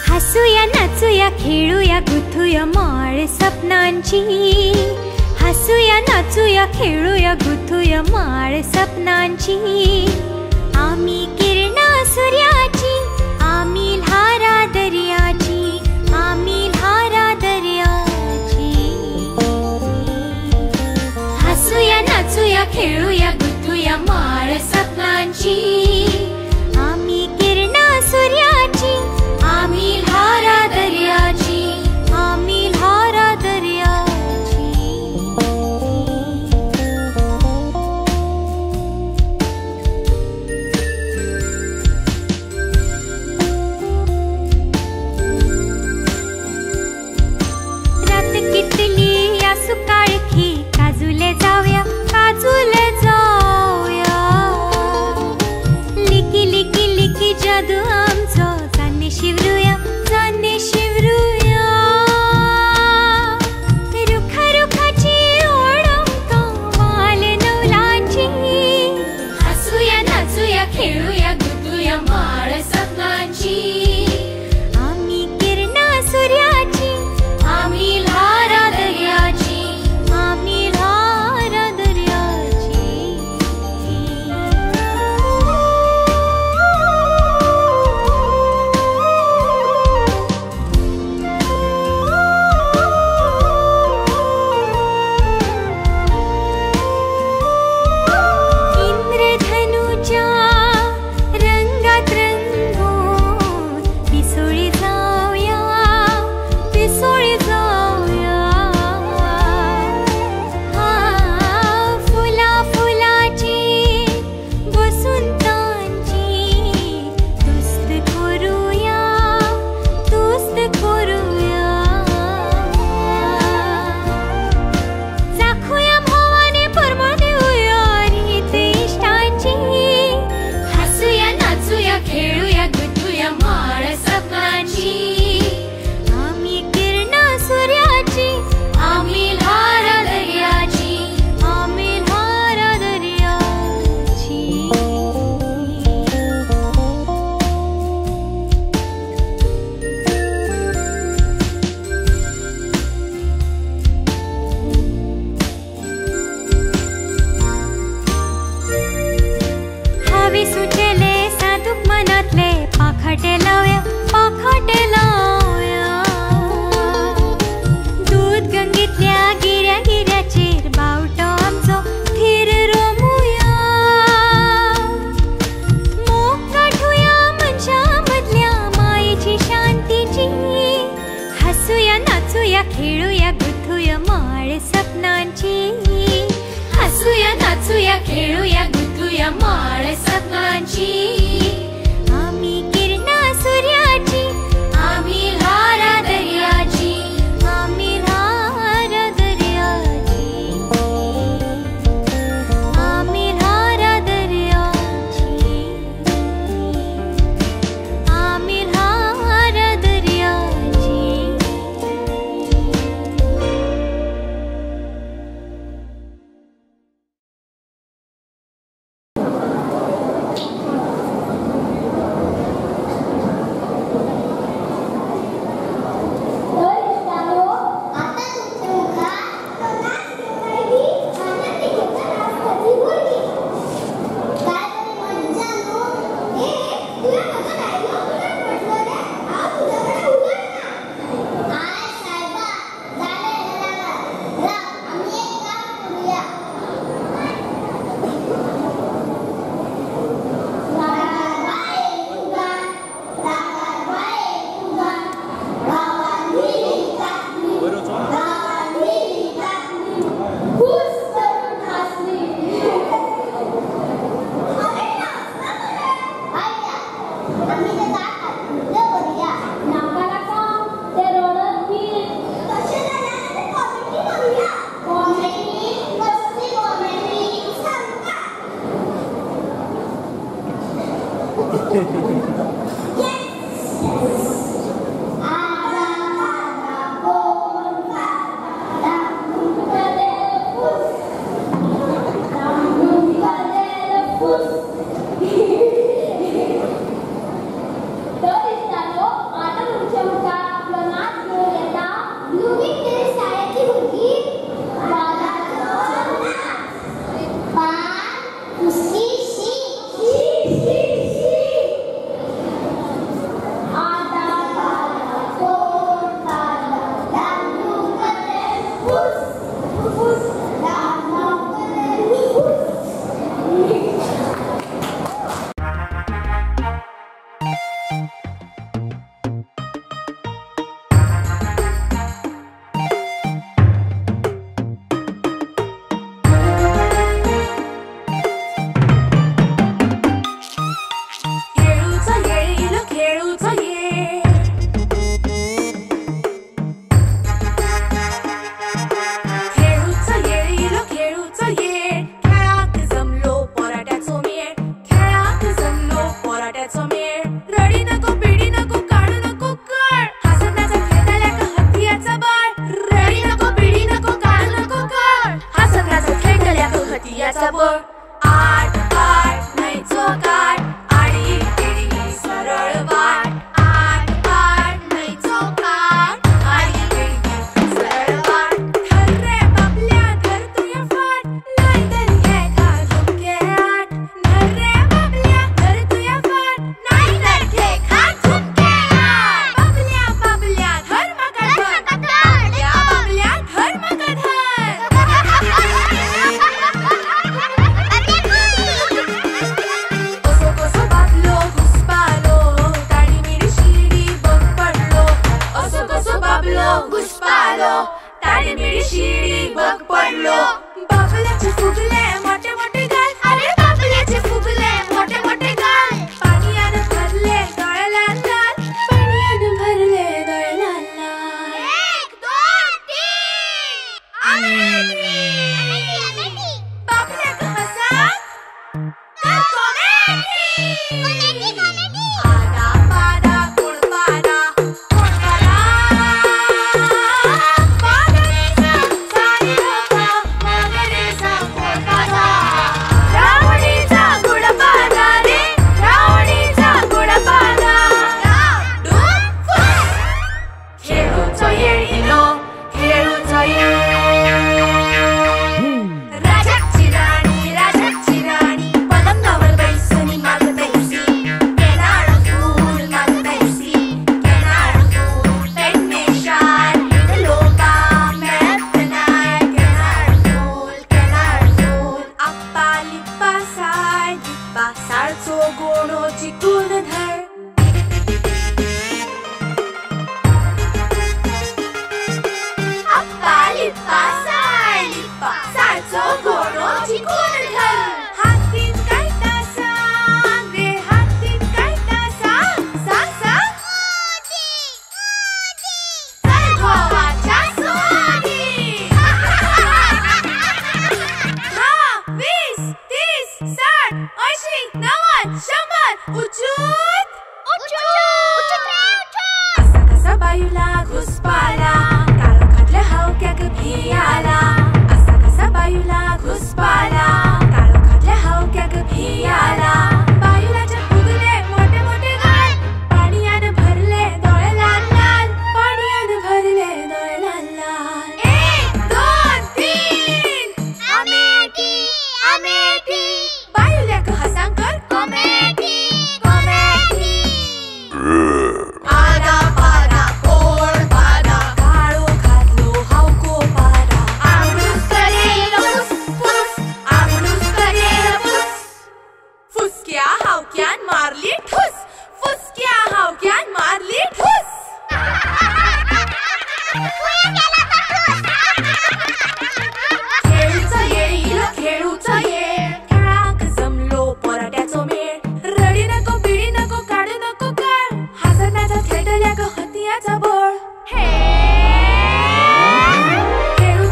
हसूया नाचूया खेळूया गुथूया माळ सपनांची। हसूया नाचूया खेळूया गुथूया माळ सपनांची। आम्ही किरणा सूर्याची, आम्ही ल्हारा दर्याची, आम्ही ल्हारा दर्याची। हसूया नाचूया खेळूया गुथूया माळ सपनांची। आम्ही किरणा सूर्याची, आम्ही ल्हारा दर्याची, आम्ही ल्हारा दर्याची। रात कितली आसू काळखी, काजुले जावया काजुले जावया। लिकी लिकी लिकी जादू आमचो, जाने शिवरुया जाने शिवरुया। रुखा रुखाची ओढ आमकां वाल नवलांची। हसूया नाचूया खेळूया गुतूया माळ सपनांची। आम्ही किरणा सूर्याची, आम्ही ल्हारा दर्याची, आम्ही ल्हारा दर्याची। इंद्रधनुच्या रंगात रंगून खेळूच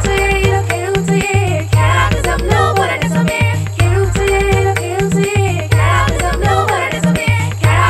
ये खेळूच ये, खेळाक जमलो पोराट्याचो मेळ.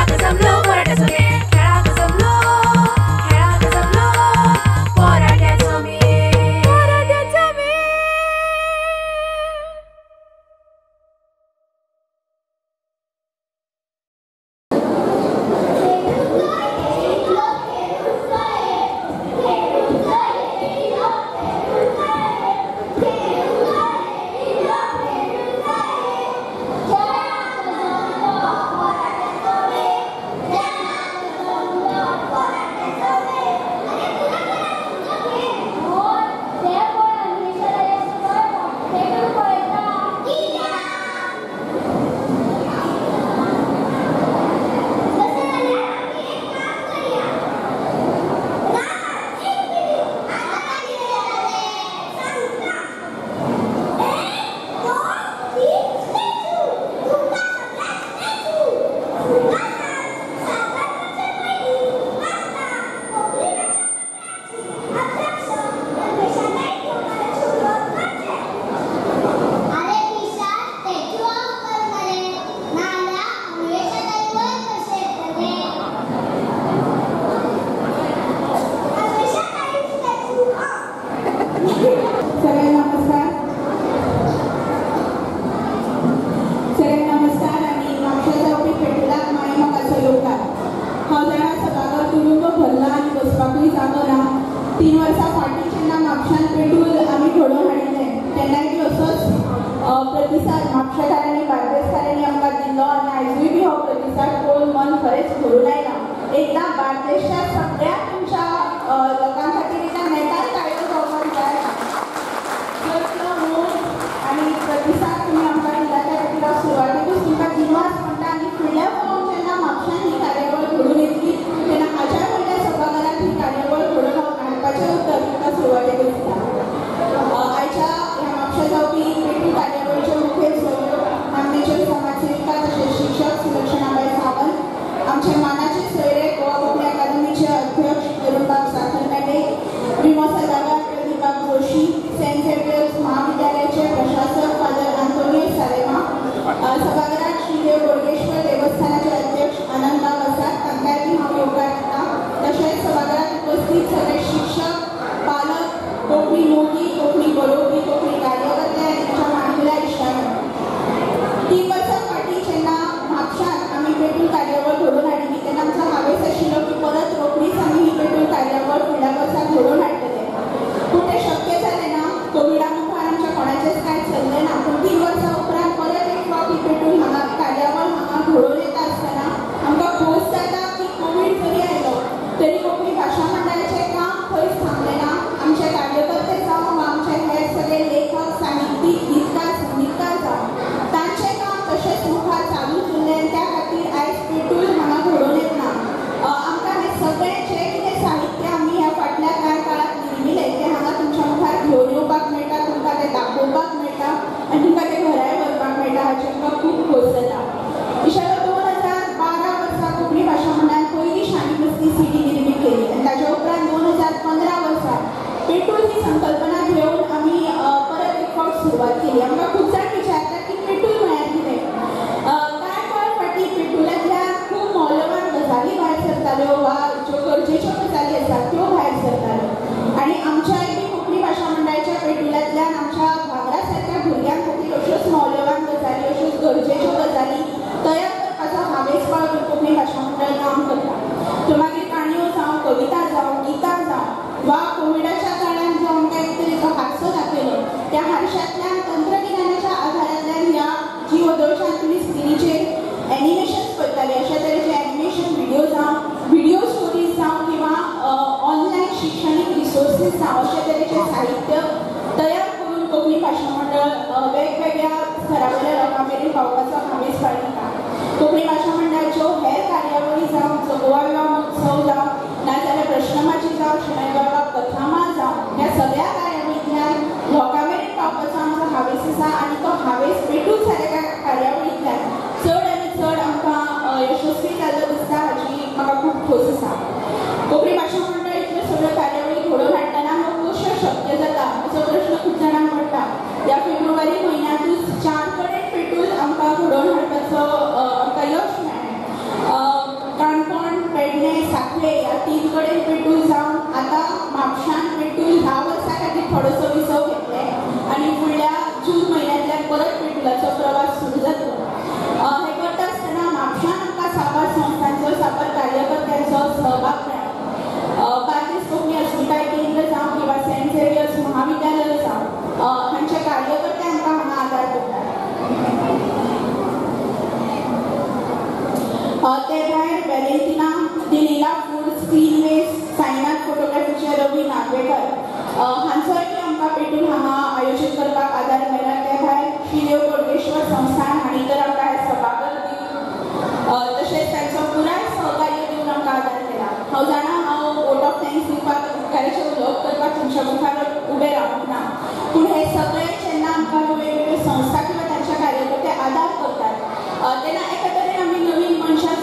संस्था किंवा तांच्या कार्यकर्ते आदार करतात तेन्ना एका तरेन आमी नवीन मनशां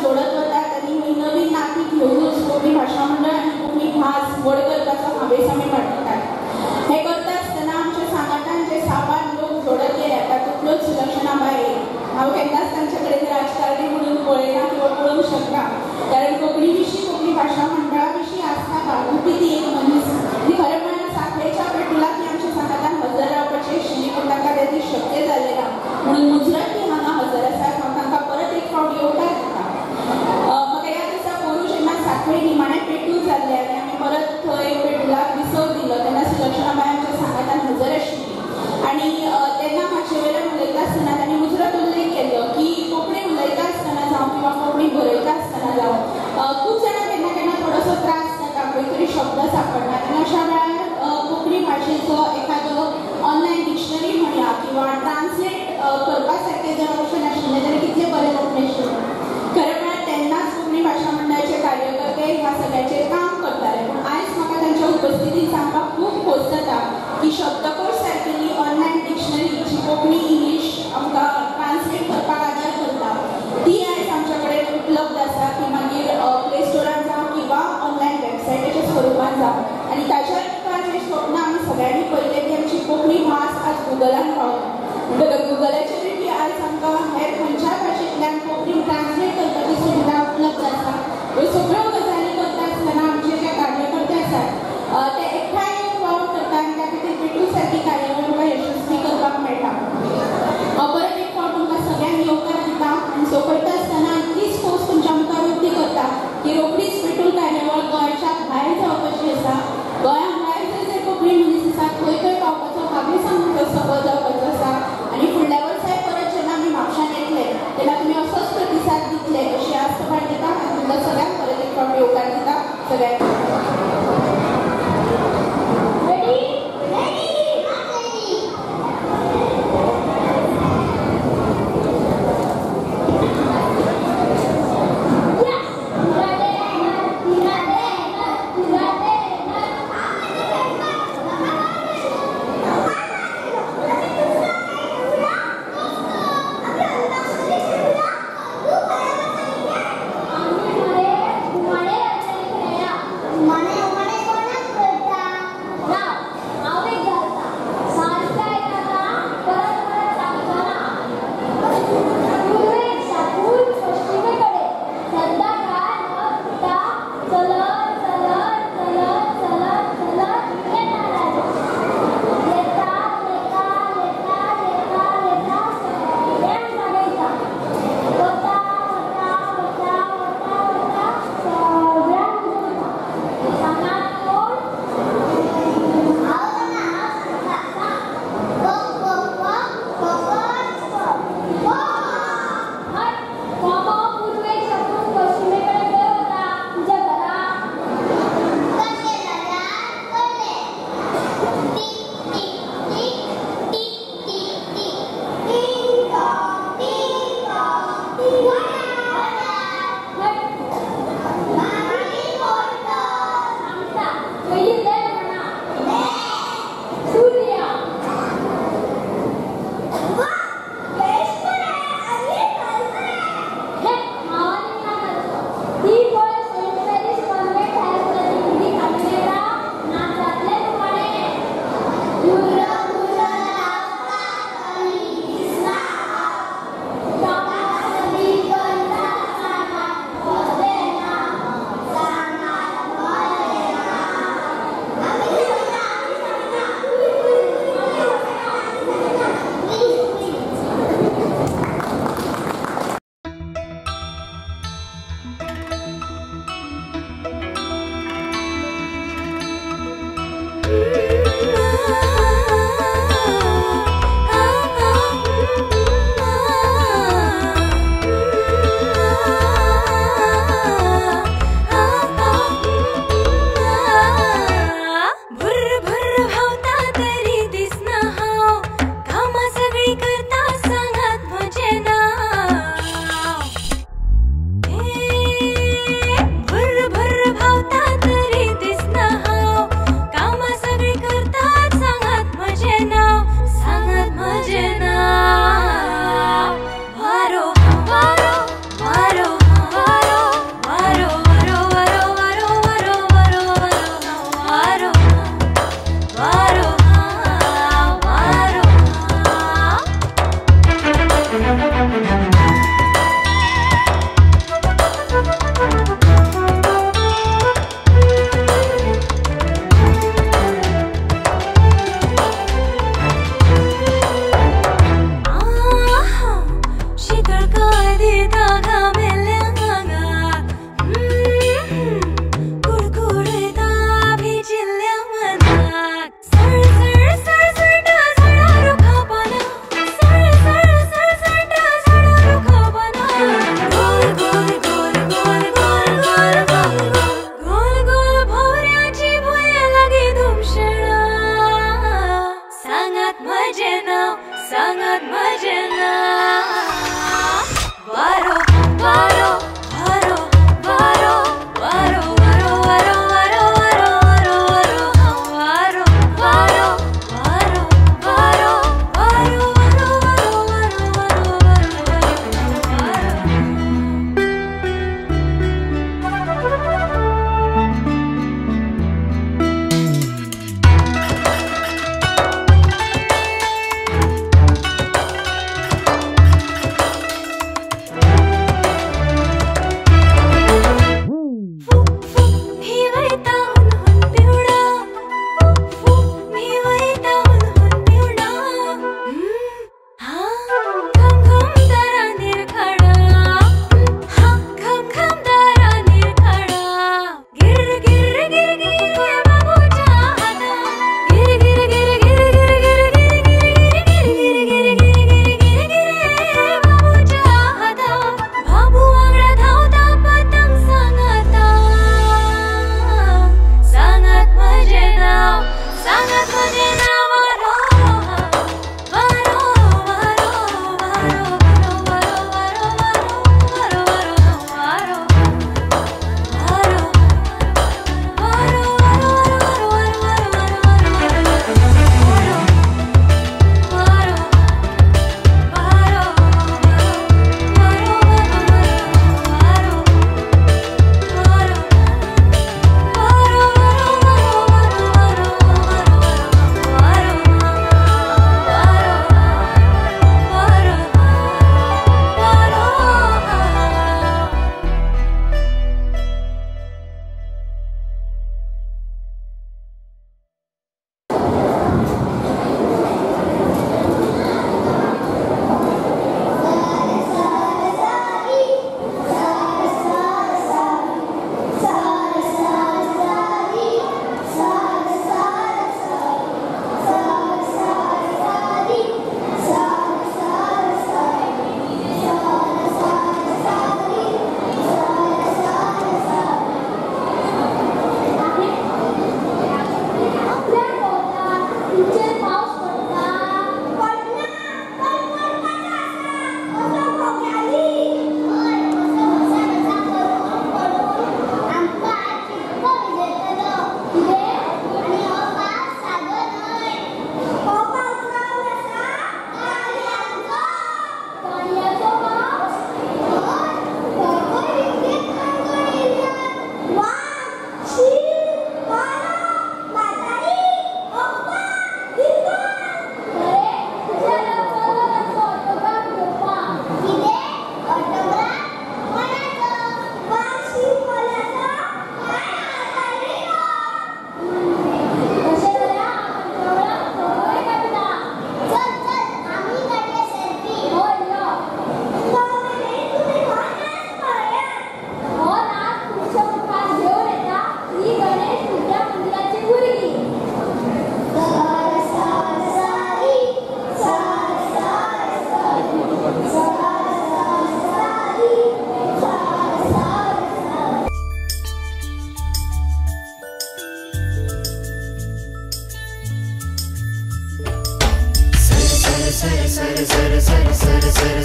पळयना किंवा पळोवंक शकना, कारण कोंकणी विशीं, कोंकणी भाशा मंडळा विशीं आस्था बाळगुपी ती एक मनीस. ती खरें म्हळ्यार सांखळेच्या पेटुलाक ती आमच्या सांगातान हजर रावपाची आशिल्ली, पूण तांकां तें दीस शक्य जालें ना, म्हणून मुजरत ती हांगा हजर आसात. हांव तांकां परत एक फावट येवकार दिता. म्हाका याद आसा, पोरूं जेन्ना सांखळी निमाणें पेटूल जाल्लें आनी आमी परत थंय पेटुलाक विसव दिलो तेन्ना सुलक्षणाबाय आमच्या सांगातान हजर आशिल्ली आनी तेन्ना मातशे वयल्यान उलयता आसतना तांणी मुजरत उल्लेख केल्लो की कोंकणी उलयता आसतना जावं किंवा कोंकणी बरयता आसतना जावं खूब जाणां केन्ना केन्ना थोडोसो त्रास जाता, खंय तरी शब्द सापडनात आनी अशा वेळार कोंकणी भाशेचो एखादो ऑनलायन डिक्शनरी म्हणया किंवा ट्रान्सलेट करपा सारकें जर ऑप्शन आशिल्लें जाल्यार कितलें बरें जातलें आशिल्लें. खरें म्हळ्यार तेन्नाच कोंकणी भाशा मंडळाचे कार्यकर्ते ह्या सगळ्याचेर काम करताले, पूण आयज म्हाका तांच्या उपस्थितीन सांगपाक खूब खोस जाता की शब्दकोश सारकेली ऑनलायन डिक्शनरी जी कोंकणी इंग्लीश आमकां ट्रान्सलेट करपाक आदार करता ती आयज आमच्या कडेन उपलब्ध आसा, ती मागीर प्ले स्टोरान जावं किंवा ऑनलायन वेबसायटीच्या स्वरुपान जावं. आनी ताच्या मुखार जें स्वप्न आमी सगळ्यांनी पळयलें ती आमची कोंकणी भास आज गुगलान पावता. म्हणटकच गुगलाचेर बी आयज आमकां हेर खंयच्याय भाशेंतल्यान कोंकणी ट्रान्सलेट करपाची सुविधा उपलब्ध आसा. ह्यो सगळ्यो गजाली करता आसतना आमचे जे कार्यकर्ते आसात ते एकठांय येवन वावर करता आनी त्या खातीर पेटूल सारकी कार्यावळ आमकां यशस्वी करपाक मेळटा. हांव परत एक फावट तुमकां सगळ्यांक येवकार दिता आनी सोंपयता आसतना इतलीच खोस तुमच्या मुखार उक्ती करता की रोखडीच पेटूल कार्यावळ गोंयच्या भायर जावपाची आसा. गोंया भायर जंय जंय कोंकणी मनीस आसा थंय थंय पावपाचो हावेस आमचो सफळ जावपाचो आसा आनी फुडल्या वर्साय परत जेन्ना आमी म्हापशान येतले तेन्ना तुमी असोच प्रतिसाद दितले अशी आस्त बाळगिता आनी तुमकां सगळ्यांक परत एक फावट येवकार दिता. सगळ्यांक Yeah.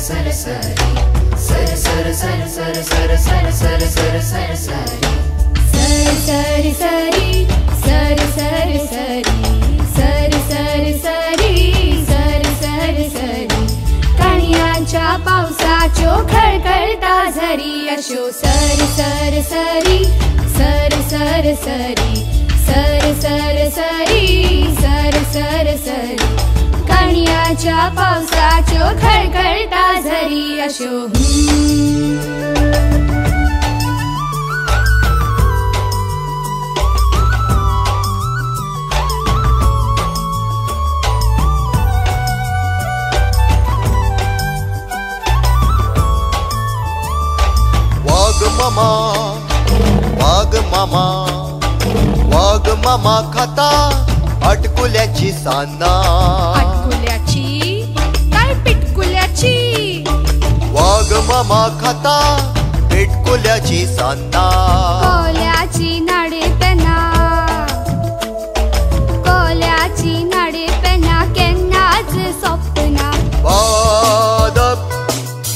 सर सरी सर सर सर सर सर सर सर सर सर सरी सर सर सरी सर सर सरी सर सर सरी सर सर सरी कणयांच्या पावसाच्यो खळखळटा झरी अश्यो सर सर सरी सर सर सरी सर सर सरी सर सर सरी कणयांच्या पावसाच्यो खळखळटा झरी अश्यो. मामा वाघ मामा वाघ मामा खाता अटकुल्याची सान्ना. अटकुल्याची काय पिटकुल्याची? वाघ मामा खाता पिटकुल्याची सान्ना. कोल्याची नाडे पेना कोल्याची नाडे पेना केन्नाच सोंपना. बादप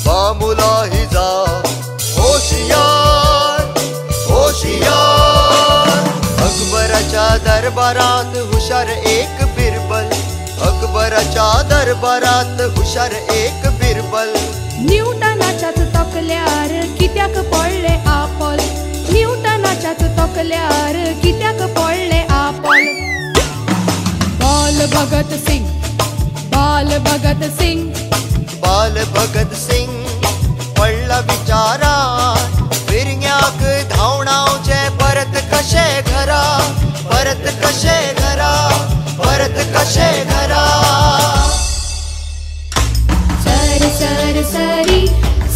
बामुला हिजा होशियार होशियार. अकबराच्या दरबारात हुशार एक बिरबल. अकबराच्या दरबारात हुशार एक बिरबल. न्यूटनाच्याच तकल्यार कित्याक पडले आपल? न्यूटनाच्याच तकल्यार कित्याक पडले आपल? बाल भगत सिंग बाल भगत सिंग बाल भगत सिंग पडला विचारात फिरग्याक धांवणावचे परत कशे घरा परत कशे घरा परत कशे घरा. सर सर सरी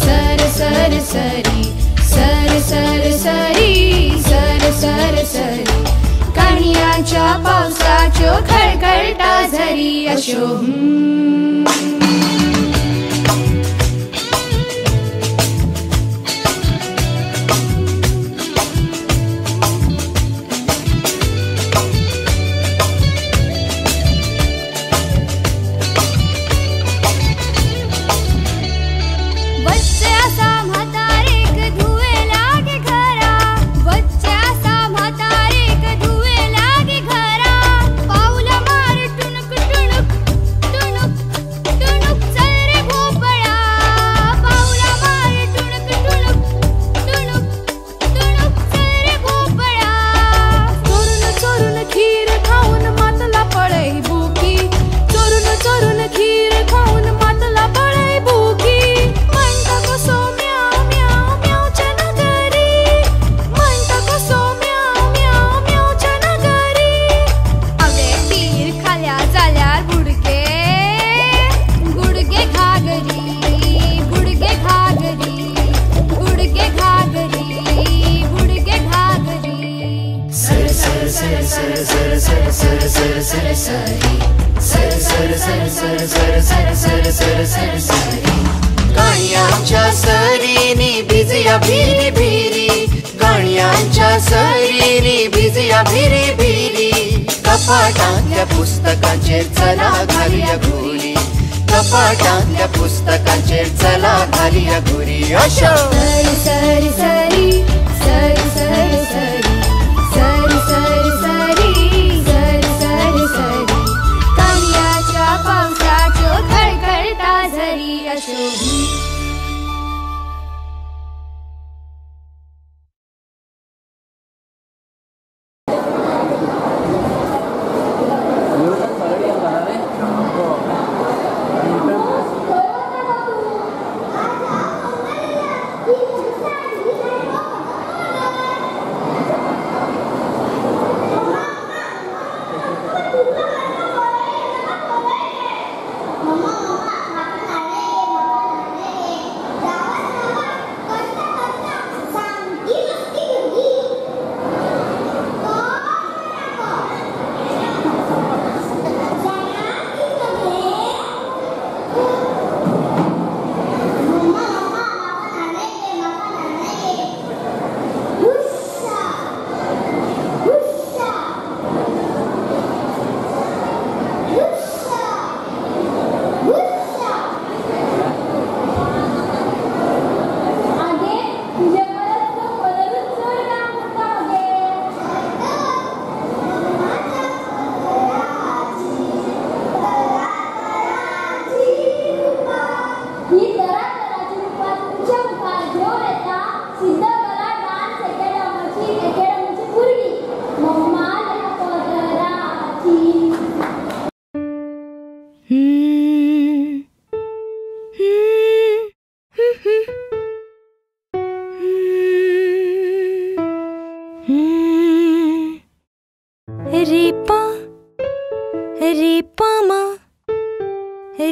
सर सर सरी सर सर सरी सर सर सरी कणयांच्या पावसाच्यो खळखळटा झरी अश्यो. काणयांच्या सरीनी भिजया भिरी भिरी काणयांच्या सरीनी भिजया भिरी भिरी. कपाटांतल्या पुस्तकांचेर चला घालया घुरी कपाटांतल्या पुस्तकांचेर चला घालया घुरी. अशो सर सर सरी सर सर सरी सर सर सरी सर सर सरी कणयांच्या पावसाच्यो खळखळटा झरी अश्यो.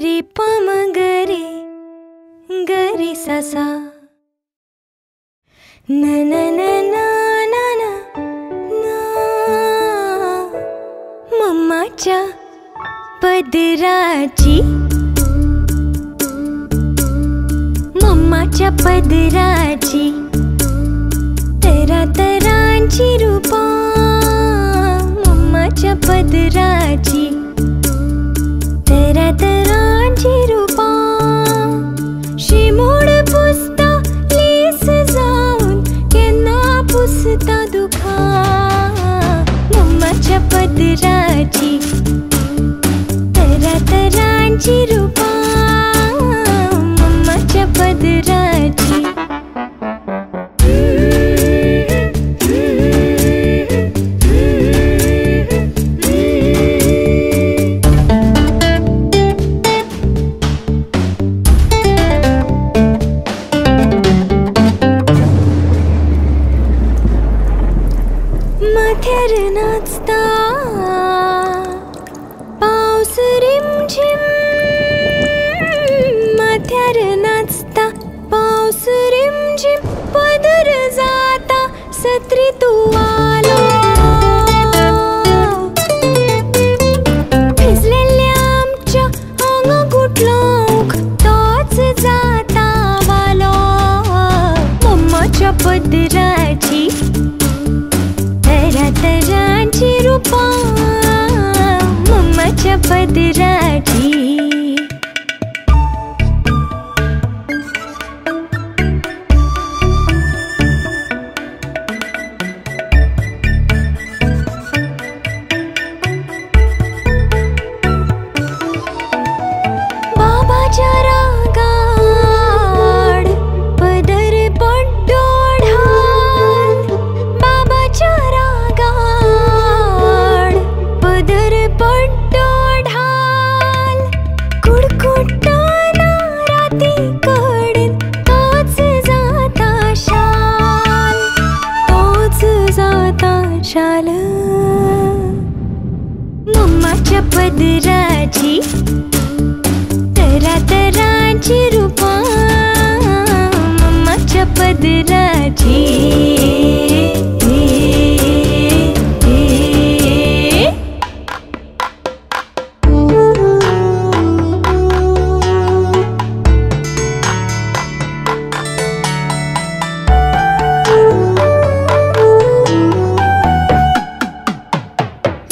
रे पम गरे गरे सा सा ना ना ना ना ना ना ना। मम्माच्या पदराची मम्माच्या पदराची तरा तरांची रूपा मम्माच्या पदराची तरा तरांची रूपा शिमोड पुसता लेस जावन केन्ना पुसता दुखा मम्माच्या पदराची तरा तरांची रूपा मम्माच्या पदराची। माथ्यार नाचता पावस रिमझिम माथ्यार नाचता पावस रिमझिम पदर जाता सत्री तुवालो भिजलेल्या आमच्या आंगा गुठलावंक तोच जाता वालो मम्माच्या पदराची तरा तरांची रूपा मम्माच्या पदराची। बाबाच्या रागाड पदर पड्डो ढाल बाबाच्या रागाड पदर पड्डो ढाल कुडकुडटाना राती कडेन तोच जाता शाल तोच जाता शाल मम्माच्या पदराची तरा तरांची रूपा मम्माच्या पदराची।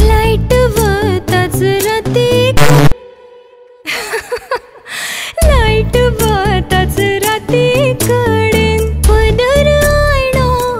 लाईट वताच राती लाईट वताच राती कडेन पदर आयणो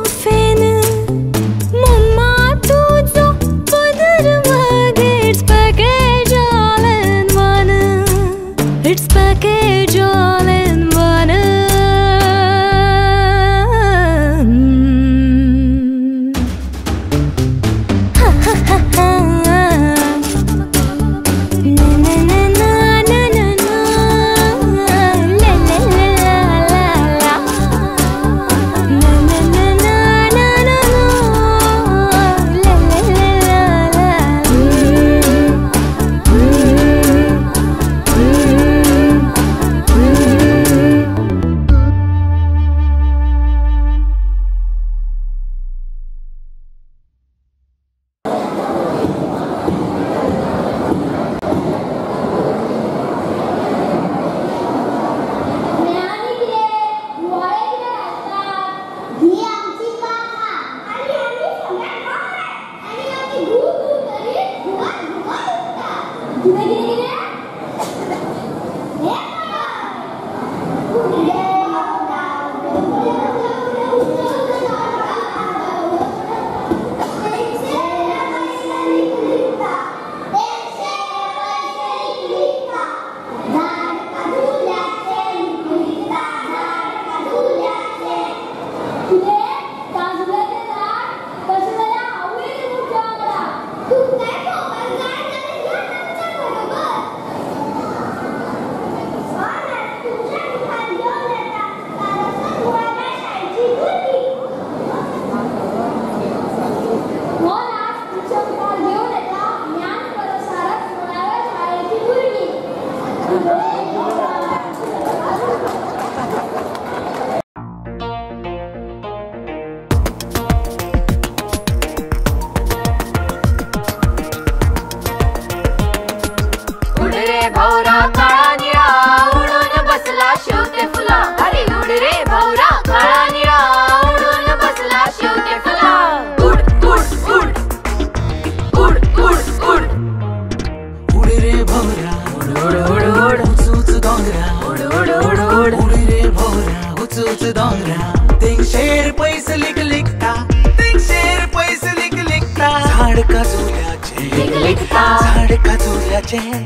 शिकता. झाड काजुल्याचें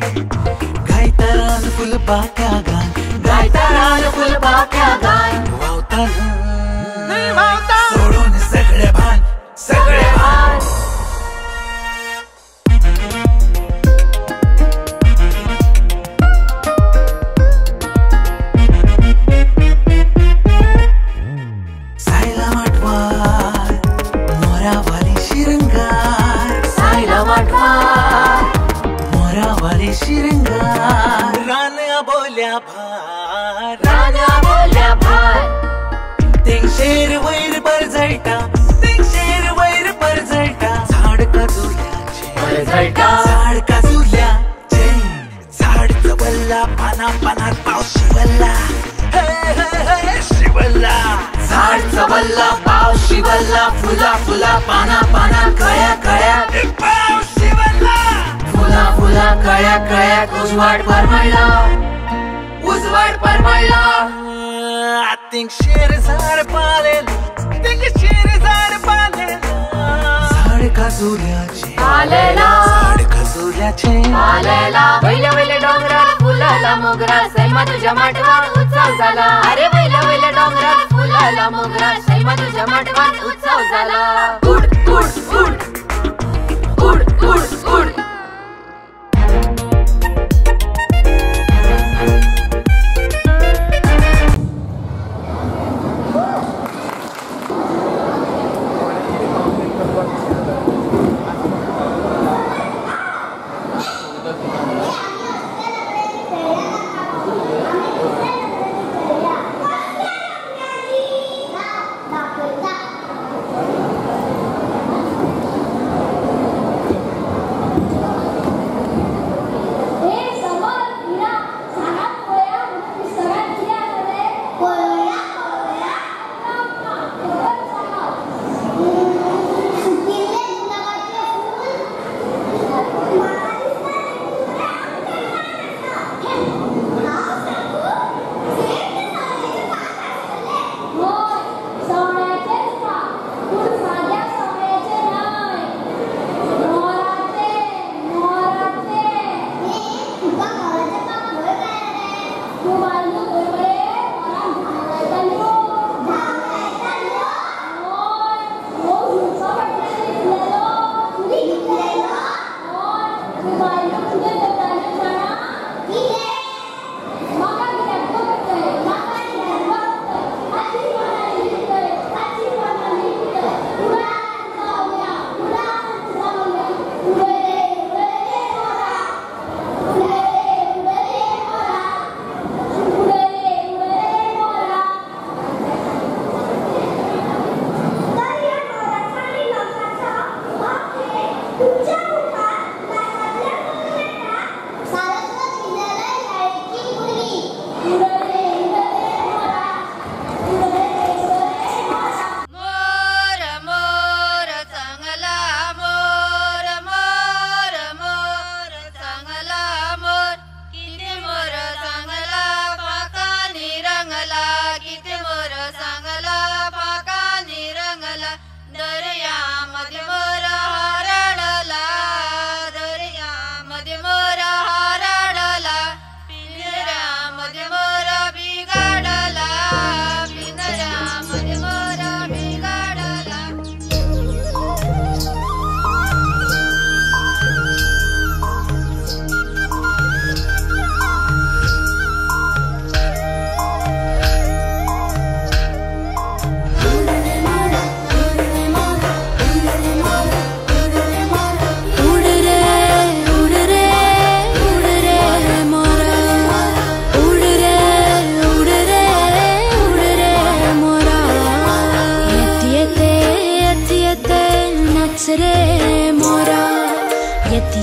गायता रान फुलपाख्या गान, गायता रान फुलपाख्या गान. व्हांवता न्हंय व्हांवता, सोडून सगळे भान, सगळे भान. सायला माटवार मोरावाली शिरंगार, सायला माटवार मोरावाली शिरंगार. रान बोल्या भार, रान बोल्या भार. तेंगशेर वयर परजळटा, तेंगशेर वयर परजळटा. झाड काजुल्याचें परजळटा, झाड काजुल्याचें. झाड चवल्ला पाना पानार पावस शिवल्ला, हे हे हे शिवल्ला. झाड चवल्ला पावस शिवल्ला, फुला फुला पाना पाना कळ्या कळ्या पावस शिवल्ला, फुला फुला कळ्या कळ्या. उजवाड परमळला, उजवाड परमळला. तेंगशेर झाड पालेला, तेंगशेर झाड पालेला. झाड काजुल्याचें पालेला, झाड काजुल्याचें पालेला. वयल्या वयल्या डोंगरार फुलाला मोगरा, सैमा तुझ्या माटवान उत्सव झाला. अरे वयल्या वयल्या डोंगरार फुलाला मोगरा, सैमा तुझ्या माटवान उत्सव झाला. उड उड उड उड उड उड.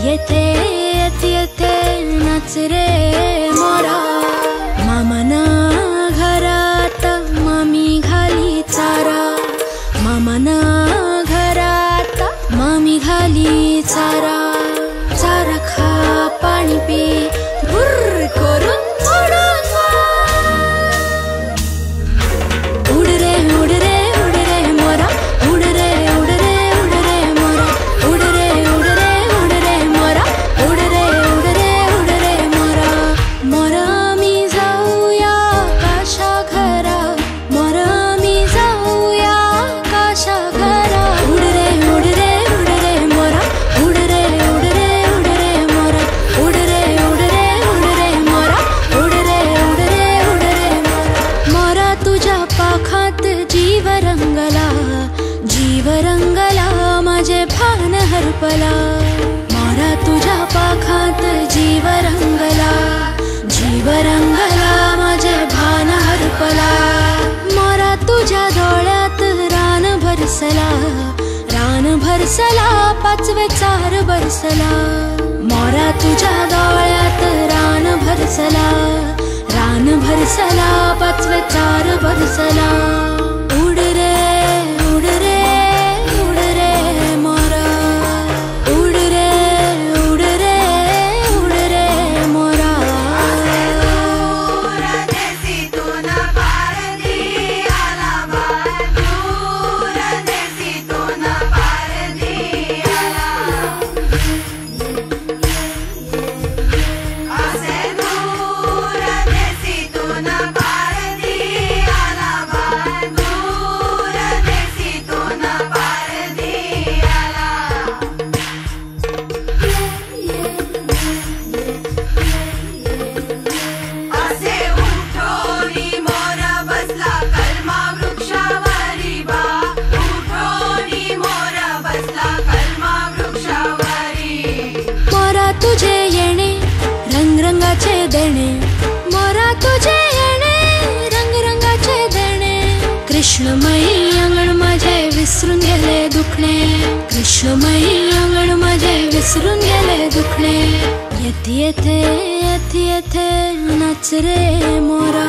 येते येते येते नाच रे मोरा. मामाना घरात मामी घाली चारा, मामाना घरात मामी घाली चारा. चारा खा पाणी पी भुर्र करून उडून. उड रे उड रे उड रे मोरा, उड रे उड रे उड रे मोरा, उड रे उड रे उड रे मोरा, हरपला. मोरा तुझ्या पाखांत जीव रंगला, जीव रंगला माझे भान हरपला. मोरा तुझ्या डोळ्यात रान भरसला, रान भरसला पाचवे चार बरसला. मोरा तुझ्या डोळ्यात रान भरसला, रान भरसला पाचवे चार बरसला. उड रे उड रे उड रे मोरा, उड रे उड रे उड रे मोरा. तुझे येणे रंगरंगाचे देणे, मोरा तुझे येणे रंगरंगाचे देणे. कृष्णमयी अंगण माझे विसरून गेले दुखणे, कृष्णमयी अंगण माझे विसरून गेले दुखणे. येथे येथे येथे येथे नाच रे मोरा.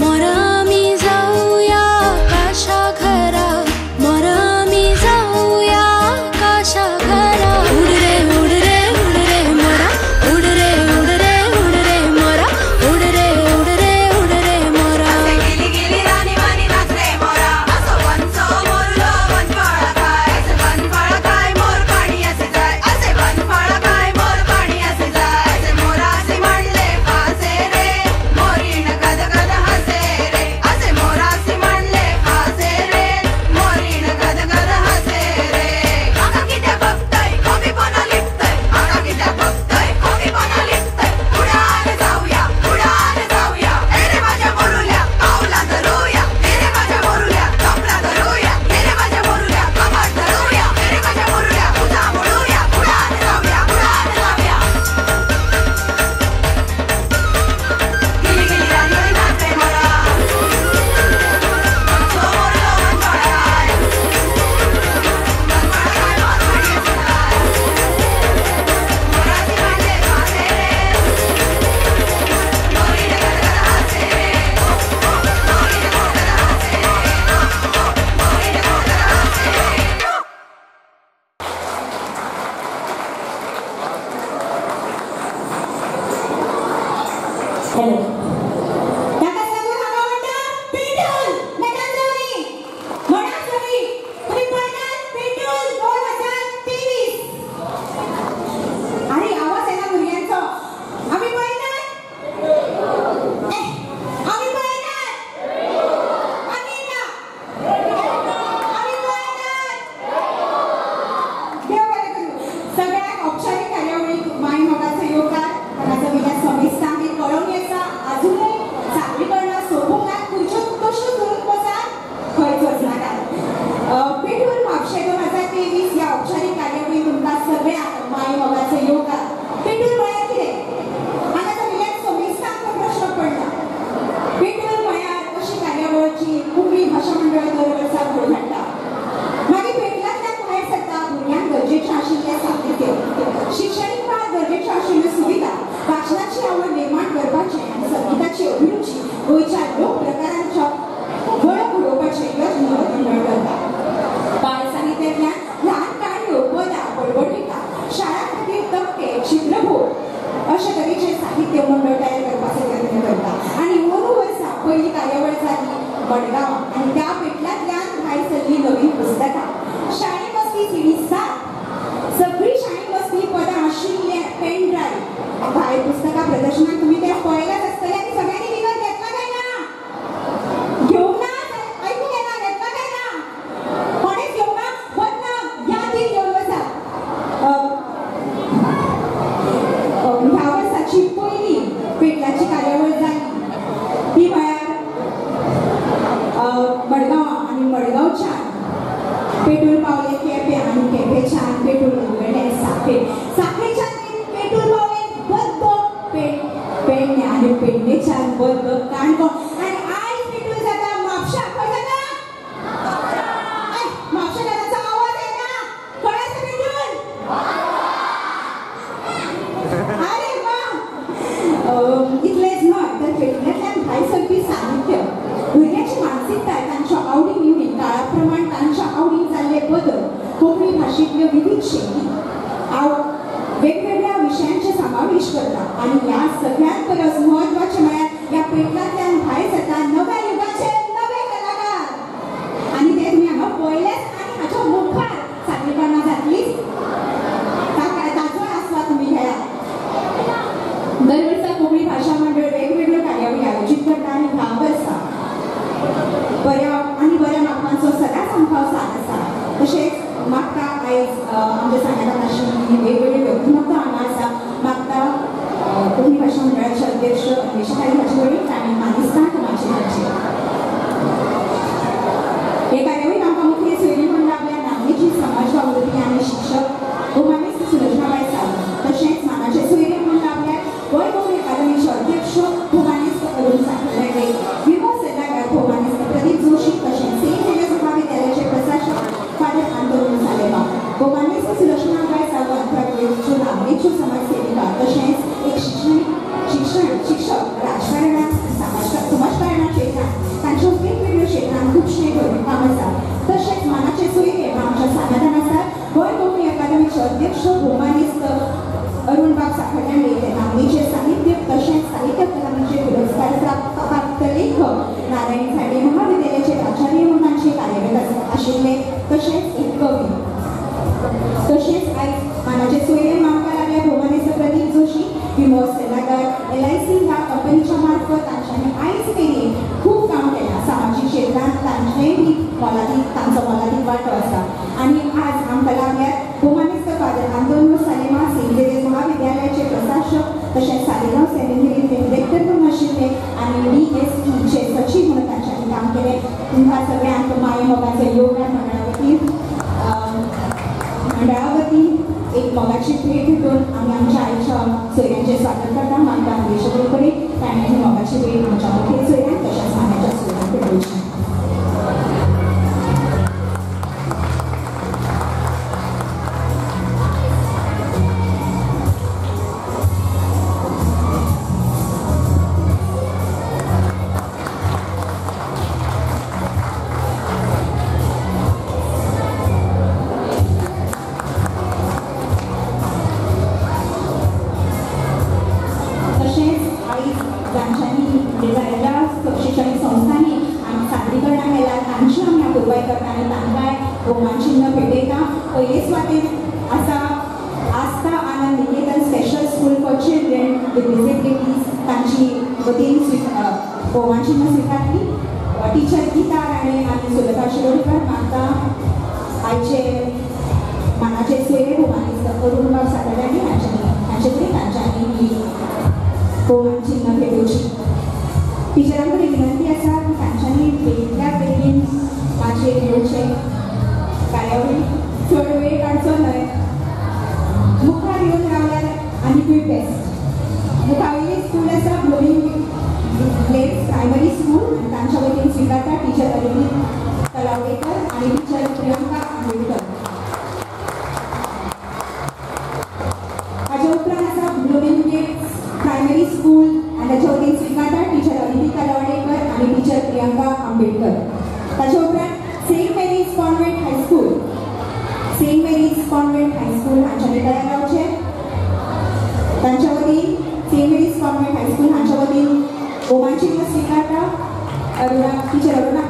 मोरा मी जाऊया काशा घरा, मोरा मी जाऊया काशा घरा. उड रे उड रे उड रे मोरा, उड रे उड रे उड रे मोरा, उड रे उड रे उड रे मोरा. गेली गेली राणी वाणी नाच रे मोरा, असो वनसो मोरलो वनफळ खाय, असे वनफळ खाय मोर पाणी असे जाय, असे वनफळ खाय मोर पाणी असे जाय. असे मोरासी म्हणले फासे रे मोरीण गद गद हसे रे, असे मोरासी म्हणले फासे रे मोरीण गद गद हसे रे. आका कित्या बघतय कॉफी पना लिपतय, आका कित्या बघतय कॉफी पना लिपतय. उडान जाऊया उडान जाऊया, ए रे माझ्या मोरुल्या पावला धरूया, ए रे माझ्या मोरुल्या कपडा धरूया, ए रे माझ्या मोरुल्या कपाट धरूया, ए रे माझ्या मोरुल्या उजा मोडूया. उडान जाऊया उडान जाऊया. गेली गेली राणी वाणी नाच रे मोरा, वनसो मोरलो वनफळ खाय, वनफळ खाय मोर पाणी असे जाय. मोरासी म्हणले फासे रे मोरीण गद गद हसे रे, मोरीण गद गद हसे रे, मोरीण गद गद हसे रे. हॅलो, ताका सांगून हांगा म्हणटा पेटूल मेटान जावनी म्हणा सगळी तुमी पळयतात पेटूल 2023. अरे आवाज येना भुरग्यांचो. आमी पळयतात, आमी पळयतात, आमी येता, आमी पळयतात. देव बरें करूं. सगळ्यांक औपचारीक कार्यावळीक माय मोगाचो येवकार. हांगा जमिल्ल्या समेस्तांक हें कळोवंक येता अजूनय सादरीकरणां सोंपूंक ना, खुर्च्यो तश्यो धरून बसात, खंयच वचनाकात. पेटूल म्हापशें 2023 ह्या औपचारीक कार्यावळीक तुमकां सगळ्यांक माय मोगाचो येवकार. पेटूल म्हळ्यार कितें? हांगा जमिल्ल्या समेस्तांक तो प्रश्न पडला. पेटूल म्हळ्यार अशी कार्यावळ जी कोंकणी भाशा मंडळ दर वर्सा घडोवन हाडटा. मागीर पेटलांतल्यान भायर सरता भुरग्यांक गरजेचें आशिल्लें साहित्य, शिक्षणीक मळार गरजेच्यो आशिल्ल्यो सुविधा, वाचनाची आवड निर्माण करपाचें आनी संगिताची अभिरुची गोंयच्या लोक प्रकारांच्या वळख घडोवपाचें यत्न मंडळ करता. बाल साहित्यांतल्यान ल्हान काणयो, पदां, बडबडगितां, शाळां खातीर तकटे, चित्रबोध, मडगांव आनी त्या पेटलांतल्यान भायर सरली नवीन पुस्तकां शाणी मस्ती सिडी 7 सगळी शाणी मस्ती पदां आशिल्ले पेन ड्रायव्ह भायर पुस्तकां प्रदर्शनाक तुमी ते पळयलाच आसतले आनी सगळ्यांनी विकत घेतला काय ना घेवंक ना आयकूंक येना घेतला काय ना कोणेच घेवंक ना वतना यादीन घेवन वचा. ह्या वर्साची पयली पेटलाची कार्यावळ जाली ती म्हळ्यार मडगांव आनी मडगांवच्यान पेटूल पावले केपें आनी केपेंच्यान पेटूल उगडले साखळे साखळेच्यान पेटूल पावले बद्द पेडणे आनी पेडणेच्यान बद्द काणकोण आनी आयज पेटूल जाता म्हापशा. खंय जाता? म्हापशा आवाज येना खंय आसा पेटूल? अरे वा. इतलेंच न्हय तर पेटलांतल्यान भायर सरपी साहित्य भुरग्यांची मानसिकताय तांच्या आवडी निवडी काळा प्रमाण तांच्या आवडीन जाल्ले बदल कोंकणी भाशेंतल्यो विविध शैली वेगवेगळ्या विशयांचे समावेश करता आनी ह्या सगळ्यां परस म्हत्वाचें म्हळ्यार ह्या पेटलांतल्यान भायर सरता नव्या युगाचे नवे कलाकार आनी ते तुमी हांगा पळयलेच आनी हाच्या मुखार सादरीकरणां जातलीच ताचोय आस्वाद तुमी घेयात. दर वर्सा कोंकणी भाशा मंडळ वेगवेगळ्यो कार्यावळी आयोजीत करता आनी ह्या वर्सा बऱ्या आनी बऱ्या मागपांचो सदांच आमकां साथ आसा. तशेंच म्हाका आयज आमच्या सांगातान आशिल्ली वेगवेगळ्यो व्यक्तिमत्व हांगा आसा. म्हाका कोंकणी भाशा मंडळाचे अध्यक्ष अन्वेषा हाचे कडेन तांणी मानेस्तांक माची हाडचे. हे कार्यावळीक आमकां मुखेल सोयरी म्हणून आपल्या नामनेची समाज वावुरपी आनी शिक्षक भोवमानेस्त सुलक्षणाबाय सावंत तशेंच मानाचे सोयरे म्हणून आपल्या गोंय कोंकणी अकादमीचे अध्यक्ष भोवमानेस्त अरुण साखरदांडे, विमो सल्लागार भोवमानेस्त प्रदीप जोशी तशेंच सेंट झेवियर्स महाविद्यालयाचे प्रशासक फादर आंतोन सालेमा. भोवमानेस्त सुलक्षणाबाय सावंत ह्यो नामनेच्यो समाजसेविका तशेंच एक शिक्षक राजकारणांत समाजकारणात क्षेत्रांत तांच्यो वेगवेगळ्यो क्षेत्रांत खुबशें काम आसा. तशेंच मानाचे सोयरे आमच्या सांगातान आसात गोंय कोंकणी अकादमीचे अध्यक्ष भोवमानेस्त अरुणबाब साखरदांडे हे नामनेचे साहित्य तशेंच साहित्य अकादमीचे पुरस्कार प्राप्त लेखक नारायण झाडे महाविद्यालयाचे प्राचार्य म्हणून तांचे कार्यरत आशिल्ले तशेंच एक कवी. तशेंच आयज मानाचे सोयरे आमकां लागल्या भोवमानेस्त प्रदीप जोशी विमो सल्लागार LIC ह्या कंपनीच्या मार्फत तांच्यांनी आयज मेरेन खूब काम केलां. सामाजीक क्षेत्रांत तांचेंय बी तांचो मोलादीक वांटो आसा आनी आज आमकां लागल्यात भोवमानेस्त फादर आंतोनियो सालेमा सेंट झेवियर्स महाविद्यालयाचे प्रशासक तशेंच सालेगांव सेमिनरीचे डिरेक्टर म्हणून आशिल्ले आनी DSEचे सचीव म्हणून तांच्यांनी काम केलें. तुमकां सगळ्यांक माये मोगाचें योगदान मंडळा वतीन एक मोगाची भेट घेवन आमी आमच्या आयच्या सोयऱ्यांचें स्वागत करता. मागता अन्वेषा कडेन ताणें ही मोगाची भेट आमच्या मुखेल सोयऱ्यांक तशेंच मानाच्या सोयऱ्यांक भेटोवची. शिक्षणीक संस्थांनी आमी सादरीकरणां केलां तांची आमी अपुरबाय करता आनी तांकांय भोवमान चिन्न भेटयता. पयले सुवातेर आसा Aastha Anand Niketan special school for children with disabilities तांची वतीन भोवमान चिन्न स्विकारली टिचर गीता राणे आनी सुलभा शिरोडकर. म्हाका आयचे मानाचे सोयरे भोवमानेस्त अरुणबाब साखरदांडे हांचे कडेन तांच्यांनी ही भोवमान चिन्न भेटोवची. टिचरां कडेन विनंती आसा की तांच्यांनी बेगींतल्या बेगीन माचयेर येवचें. कार्यावळी चड वेळ काडचो न्हय. मुखार येवन रावल्यार आनीकूय बेस्ट. मुखावयली स्कूल आसा ब्लुमींग ग्लेड्स प्रायमरी स्कूल आनी तांच्या वतीन स्विकारता टिचर अदिती तलावडेकर आनी टिचर प्रियंका आंबेडकर. हाच्या उपरांत आसा ब्लुमींग ग्लेड्स प्रायमरी स्कूल आनी ताच्या वतीन स्विकारता टिचर अदिती तलावडेकर आनी टिचर प्रियंका आंबेडकर. ताच्या उपरांत Saint Mary's convent high school Saint Mary's convent high school हांच्यांनी तयार जावचें. तांच्या वतीन सेंट मेरीज कॉन्व्हेंट हायस्कूल हांच्या वतीन भोवमान चिन्न स्विकारता अरुणा टिचर अरुणा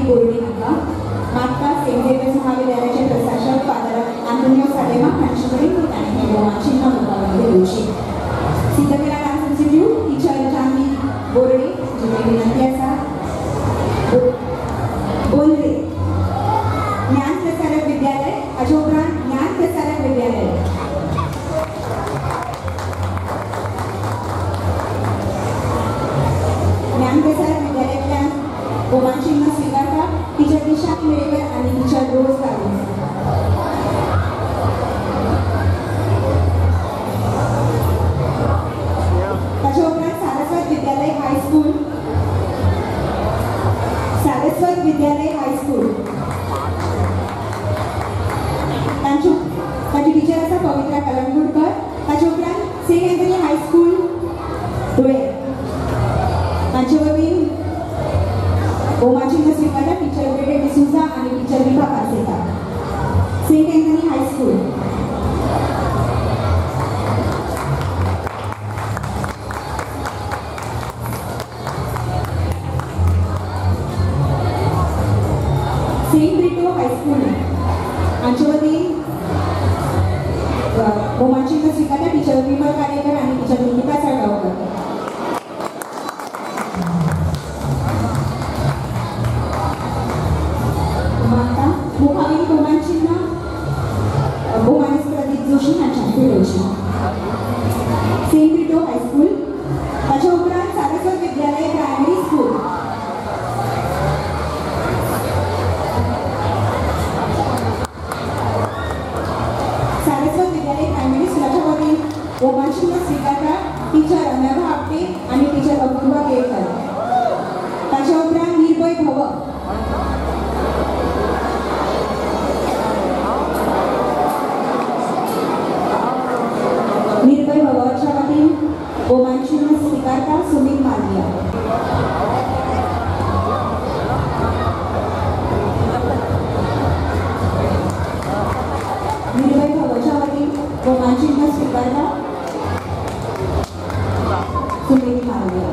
चांदनी बोर्डे हांकां. मागता सेंट झेवियर्स महाविद्यालयाचे प्रशासक फादर आंतोनियो सालेमा हांचे कडेन तांणी हें भोवमान चिन्न मुखावयल्यान दिवची. Siddhakala dance institute teacher Chandni Borde हांचे कडेन विनंती आसा. बोंद्रे ज्ञान प्रसारक विद्यालय हाचे उपरांत ज्ञान प्रसारक विद्यालय. ज्ञान प्रसारक विद्यालयांतल्यान भोवमान चिन्न स्विकारता टीचर दिशा मेरेकर आनी टीचर रोज कार्दोज. ताच्या उपरांत सारस्वत विद्यालय हायस्कूल, सारस्वत विद्यालय हायस्कूल तांची टीचर आसा पवित्रा कलंगुडकर. ताच्या उपरांत सेंट अँथनी हायस्कूल धुळे तांचे वतीन भोवमान चिन्न स्विकारता टीचर ग्रेडे डिसुजा आनी teacher Vibha Parsekar. Saint Anthony high school. Saint Brito high school हांचे वतीन भोवमान चिन्न स्विकारता टीचर विमल कारेकर आनी टीचर निकिता साळगांवकर. मागता मुखावेली भोवमान चिन्न भोवमानेस्त प्रदीप जोशी हांच्या भेटोवची. सेंट ब्रिटो हायस्कूल ताच्या उपरांत सारस्वत विद्यालय प्रायमरी स्कूल. सारस्वत विद्यालय प्रायमरी स्कुलाच्या वतीन भोवमान चिन्न स्विकारता टीचर अनघा आपटे आनी टीचर अपूर्वा केळकर. ताच्या उपरांत निर्भय भव. निर्भय भवाच्या वतीन भोवमान चिन्न स्विकारता सुमीत मालविया. निर्भय भवाच्या वतीन भोवमान चिन्न स्विकारता सुमीत मालविया.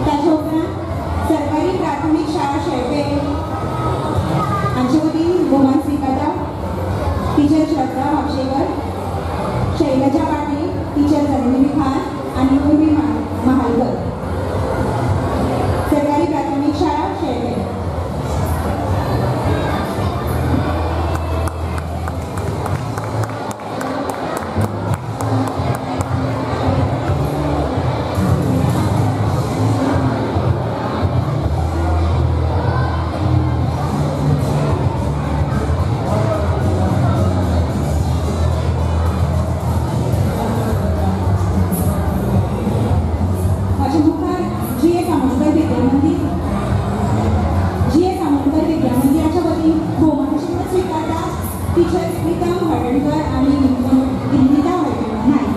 ताच्या उपरांत सरकारी प्राथमीक शाळा शेळपे हांचे वतीन भोवमान स्विकारता टीचर श्रद्धा म्हापशेकर, शैलजा पाटील, टीचर जननी खान आनी उर्मी महालकर. सरकारी प्राथमीक शाळा शेळपे. म्हज्या मुखार जी ए सामंतकर विद्यामंदीर, जी ए सामंतकर विद्यामंदिराच्या वतीन भोवमान चिन्न स्विकारता टीचर प्रितम हळदणकर आनी विनिता हळदणकर नायक.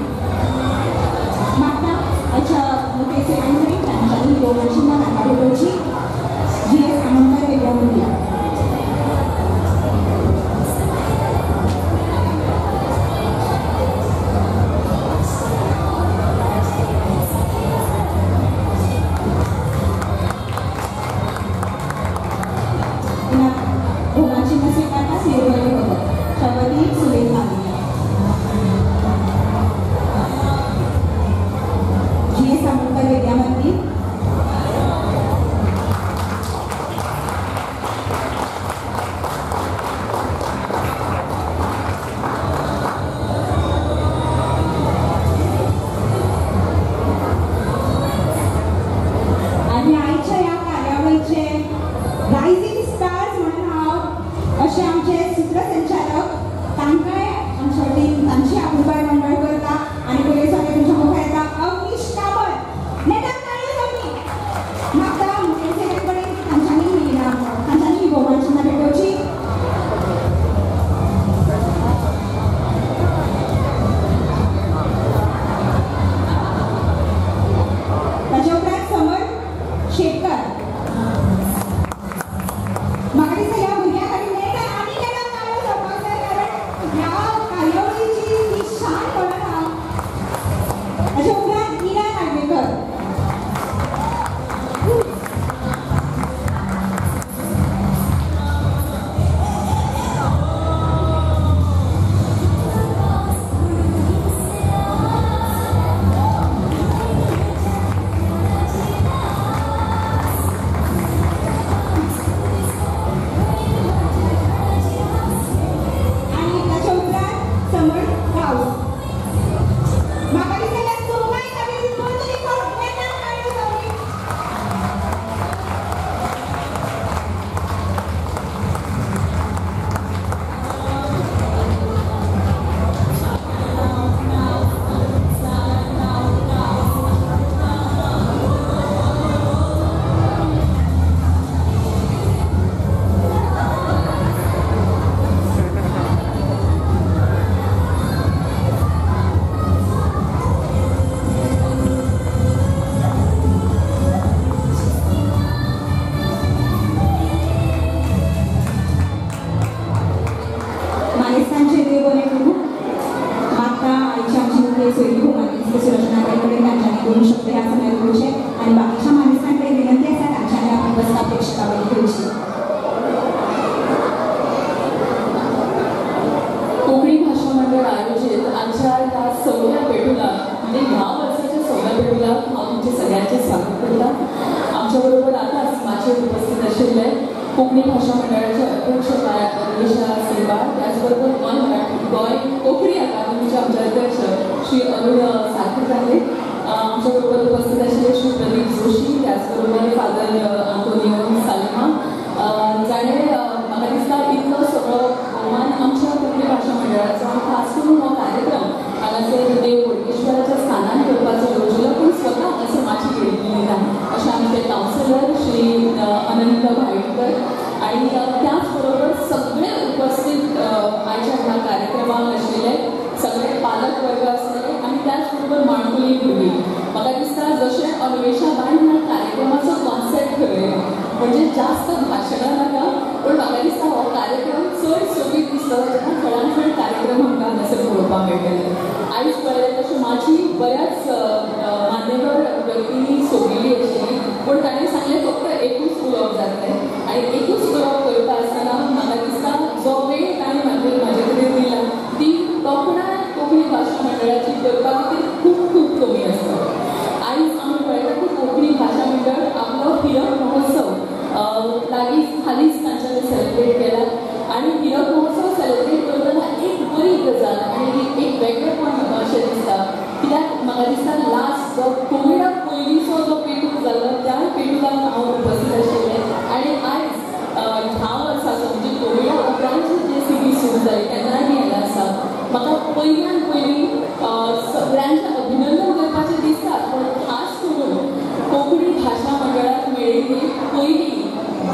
मागता हाच्या मुखेल सेवांकडेन तांच्यांनी भोवमान चिन्न तांकां भेटोवची. जी ए सामंतकर विद्यामंदीर. भोवमान चिन्न स्विकारता निर्भय भगत, शपथी सुनील मालविया. जी ए सामंतकर विद्यामंदीर. आनी आयच्या ह्या कार्यावळीचे रायझींग स्टार्स म्हणून हांव अशे आमचे सूत्रसंचालक तांकांय आमच्या वतीन तांची आपुलकाय मंडळ करता आनी पयले सगळे तुमच्या मुखार येता अवनीश कामत. नेटान ताळयो जावनी. मागता मुखेल सेवे कडेन तांच्यांनी ही भोवमान चिन्नां भेटोवची. ताच्या उपरांत समर शेटकर. म्हाका दिसता ह्या भुरग्या खातीर नेटान आनी मानेस्तांचे देव बरें करूं. मागता आयची आमची मुखेल सोयरी भोवमानेस्त सुरचनाताई कडेन तांच्यांनी दोन शब्द ह्या समयार उलोवचे आनी बाकीच्या मानेस्तां कडेन विनंती आसा तांच्यांनी आपली बसका प्रेक्षकां वयर घेवची. कोंकणी भाशा मंडळ आयोजीत आमच्या ह्या सव्या पेटुलाक म्हणजे ह्या वर्साच्या सव्या पेटुलाक हांव तुमचे सगळ्यांचें स्वागत करता. आमच्या बरोबर आतांच माचयेर उपस्थित आशिल्ले कोंकणी भाशा मंडळाचे अध्यक्ष अन्वेषा सिंगबाळ, त्याचबरोबर गोंय मराठी गोंय कोंकणी अकादमीचे आमचे अध्यक्ष श्री अरुण साखरदांडे, आमच्या बरोबर उपस्थित आशिल्ले श्री प्रदीप जोशी, त्याचबरोबर फादर आंतोनियो सालिमा, जाणें म्हाका दिसता इतलो सगळो भोवमान आमच्या कोंकणी भाशा मंडळाचो आनी खास करून हो कार्यक्रम हांगासर देव बोडगेश्वराच्या स्थानान करपाचो येवजिलो पूण स्वता हांगासर माची घेतली ना अशें आमचे कावन्सिलर श्री अनंत भाईकर आनी त्याच बरोबर सगळे उपस्थित आयच्या ह्या कार्यक्रमाक आशिल्ले सगळे पालक वर्ग आसले आनी त्याच बरोबर माणकुली भुरगीं. म्हाका दिसता जशें अन्वेषा बायन ह्या कार्यक्रमाचो कॉन्सेप्ट ठरयलो म्हणजे जास्त भाशणां नाका पूण म्हाका दिसता हो कार्यक्रम चड सोबीत दिसतलो जेन्ना चडान चड कार्यक्रम आमकां हांगासर पळोवपाक मेळटले. आयज पळयलें तशें माची बऱ्याच मान्यवर व्यक्तींनी सोबिल्ली आशिल्ली पूण तांणी सांगलें फक्त एकूच उलोवप जातलें आनी एकूच उलोवप करता आसतना म्हाका दिसता जो वेळ तांणी म्हाजे कडेन दिला ती तोखणाय कोंकणी भाशा मंडळाची करपा खातीर खूब खूब कमी आसता. आयज आमी पळयता की कोंकणी भाशा मंडळ आपलो हिरक महोत्सव लागींच हालींच तांच्यांनी सेलिब्रेट केला आनी हिरक महोत्सव सेलिब्रेट करतना एक बरी गजाल आनी एक वेगळेपण अशें दिसता कित्याक म्हाका दिसता लास्ट जो कोविडा पयलींचो जो पेटूल जालो त्या पेटुलाक हांव उपस्थित आशिल्लें आनी आयज ह्या वर्साचो म्हणजे कोविडा उपरांतची जी सिरीज सुरू जाली तेन्नाय बी हांगा आसा. म्हाका पयल्यान पयलीं सगळ्यांचें अभिनंदन करपाचें दिसता पूण खास करून कोंकणी भाशा मंडळाक मेळिल्ली पयली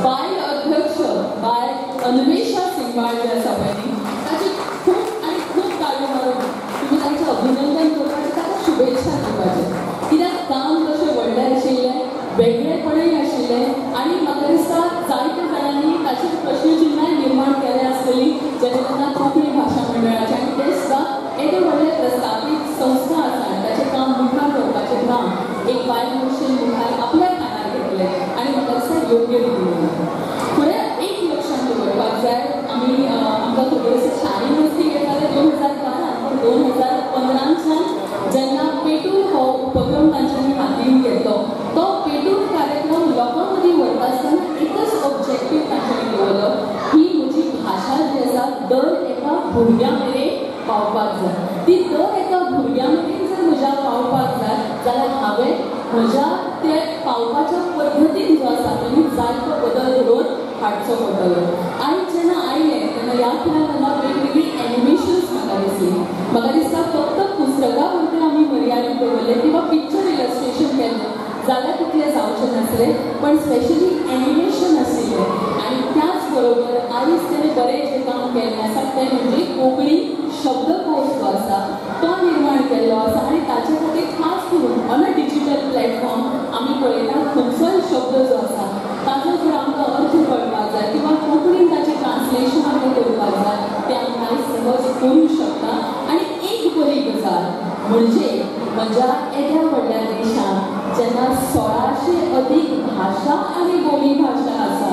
बायल अध्यक्ष बाय अन्वेषा सिंगबाळ जे आसा पळय न्ही ताची खूब आनी खूब ताळयो मारून तुमी तांचें अभिनंदन करपाचें, ताका शुभेच्छा दिवपाचें कित्याक काम तशें व्हडलें आशिल्लें, वेगळेपणूय आशिल्लें आनी म्हाका दिसता जायत्या जाणांनी ताचेर प्रश्नचिन्नांय निर्माण केलें आसतलीं जेन्ना तेन्ना कोंकणी भाशा मंडळाचें आनी तें सुद्दां येदें व्हडलें प्रस्थापीत संस्था आसा आनी ताचें काम मुखार व्हरपाचें काम एक बायल मनशेन मुखार आपल्या कानार घेतलें आनी म्हाका दिसता योग्य रितीन. फुडें एक लक्षांत दवरपाक जाय आमी आमकां खबर आसा शाणी मस्ती घेताले 2012 पूण 2015च्यान जेन्ना पेटूल हो उपक्रम तांच्यांनी हातीन घेतलो तो पेटूल कार्यक्रम लोकां मदीं व्हरता आसतना एकच ऑब्जेक्टीव तांच्यांनी दवरलो ही म्हजी भाशा जी आसा दर एका भुरग्या मेरेन पावपाक जाय. ती दर एका भुरग्या मेरेन जर म्हज्या पावपाक जाय जाल्यार हांवें म्हज्या ते पावपाच्या पद्दतीन जो आसा तेणी जायतो बदल घडोवन हाडचो पडटलो. आनी जेन्ना आयलें तेन्ना ह्या खिणाक तेन्ना वेगवेगळी एनिमेशन्स म्हाका दिसली. म्हाका दिसता फक्त पुस्तकां पुरतें आमी मर्यादीत दवरलें किंवा पिक्चर इलस्ट्रेशन केल्लें जाल्यार तितलें जावचें नासलें पण स्पेशली एनिमेशन आशिल्लें आनी त्याच बरोबर आयज तेणें बरें जें काम केल्लें आसा तें म्हणजे कोंकणी शब्दकोश जो आसा तो निर्माण केल्लो आसा आनी ताचे खातीर खास करून ऑन अ डिजिटल प्लॅटफॉर्म आमी पळयता खंयचोय शब्द जो आसा ताचो जर आमकां अर्थ कळपाक जाय किंवा कोंकणीन ताचें ट्रान्सलेशन आमकां करपाक जाय तें आमकां आयज सहज करूंक शकता. आनी एक बरी गजाल म्हणजे म्हज्या येद्या व्हडल्या देशांत जेन्ना 1600 अदीक भाशा आनी बोली भाशा आसा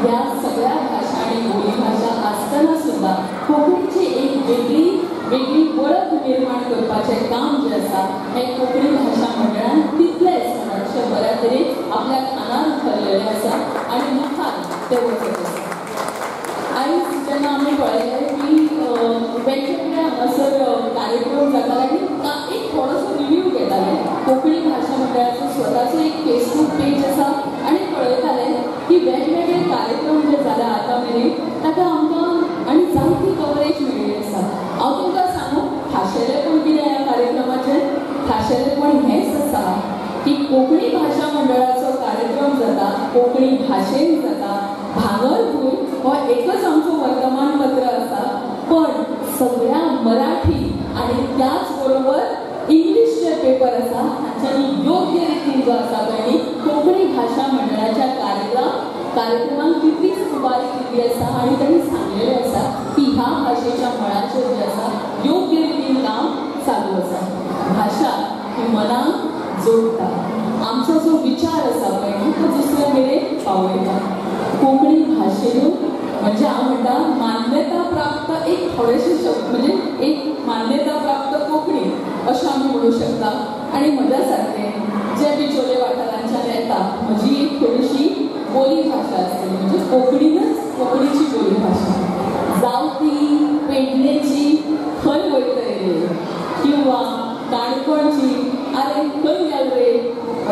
ह्या सगळ्या भाशा आनी बोली भाशा आसतना सुद्दां कोंकणीची एक वेगळी वेगळी वळख निर्माण करपाचें काम जें आसा हें कोंकणी भाशा मंडळान तितलेंच अशें बऱ्या तरेन आपल्या खानार उखल्लेलें आसा आनी मुखार तें वचत आसा. आयज जेन्ना आमी पळयलें की वेगवेगळे हांगासर कार्यक्रम जाताले आनी एक थोडोसो रिव्यू घेताले कोंकणी भाशा मंडळाचो स्वताचो एक फेसबूक पेज आसा आनी पळयताले की वेगवेगळे कार्यक्रम जे जाले आतां मेरेन ताका आमकां आनी जायती कवरेज मेळिल्ली आसा. हांव तुमकां सांगू खाशेलेपण कितें ह्या कार्यक्रमाचें खाशेलेपण हेंच आसा की कोंकणी भाशा मंडळाचो कार्यक्रम जाता कोंकणी भाशेन जाता. भांगरभूंय हो एकच आमचो वर्तमानपत्र आसा पण सगळ्या मराठी आनी त्याच बरोबर इंग्लीश जे पेपर आसा हांच्यांनी योग्य रितीन जो आसा तांणी कोंकणी भाशा मंडळाच्या कार्यक्रमाक तितलीच उबारी दिल्ली आसा आनी तांणी सांगलेलें आसा की ह्या भाशेच्या मळार ताचेर जें आसा योग्य रितीन काम चालू आसा. भाशा ही मनाक जोडटा, आमचो जो विचार आसा पळय न्ही तो दुसऱ्या मेरेन पावयता. कोंकणी भाशेनूय म्हणजे हांव म्हणटा मान्यता प्राप्त एक थोडेशे शब्द म्हणजे एक मान्यता प्राप्त कोंकणी अशें आमी म्हणू शकता. आनी म्हज्या सारकें जे बिचोले वाठारांच्यान येता म्हजी एक थोडीशी बोली भाशा आसतली, म्हणजे कोंकणीनच कोंकणीची बोली भाशा जावं ती पेडणेची खंय वयतले रे किंवा काणकोणची आरे खंय गेल रे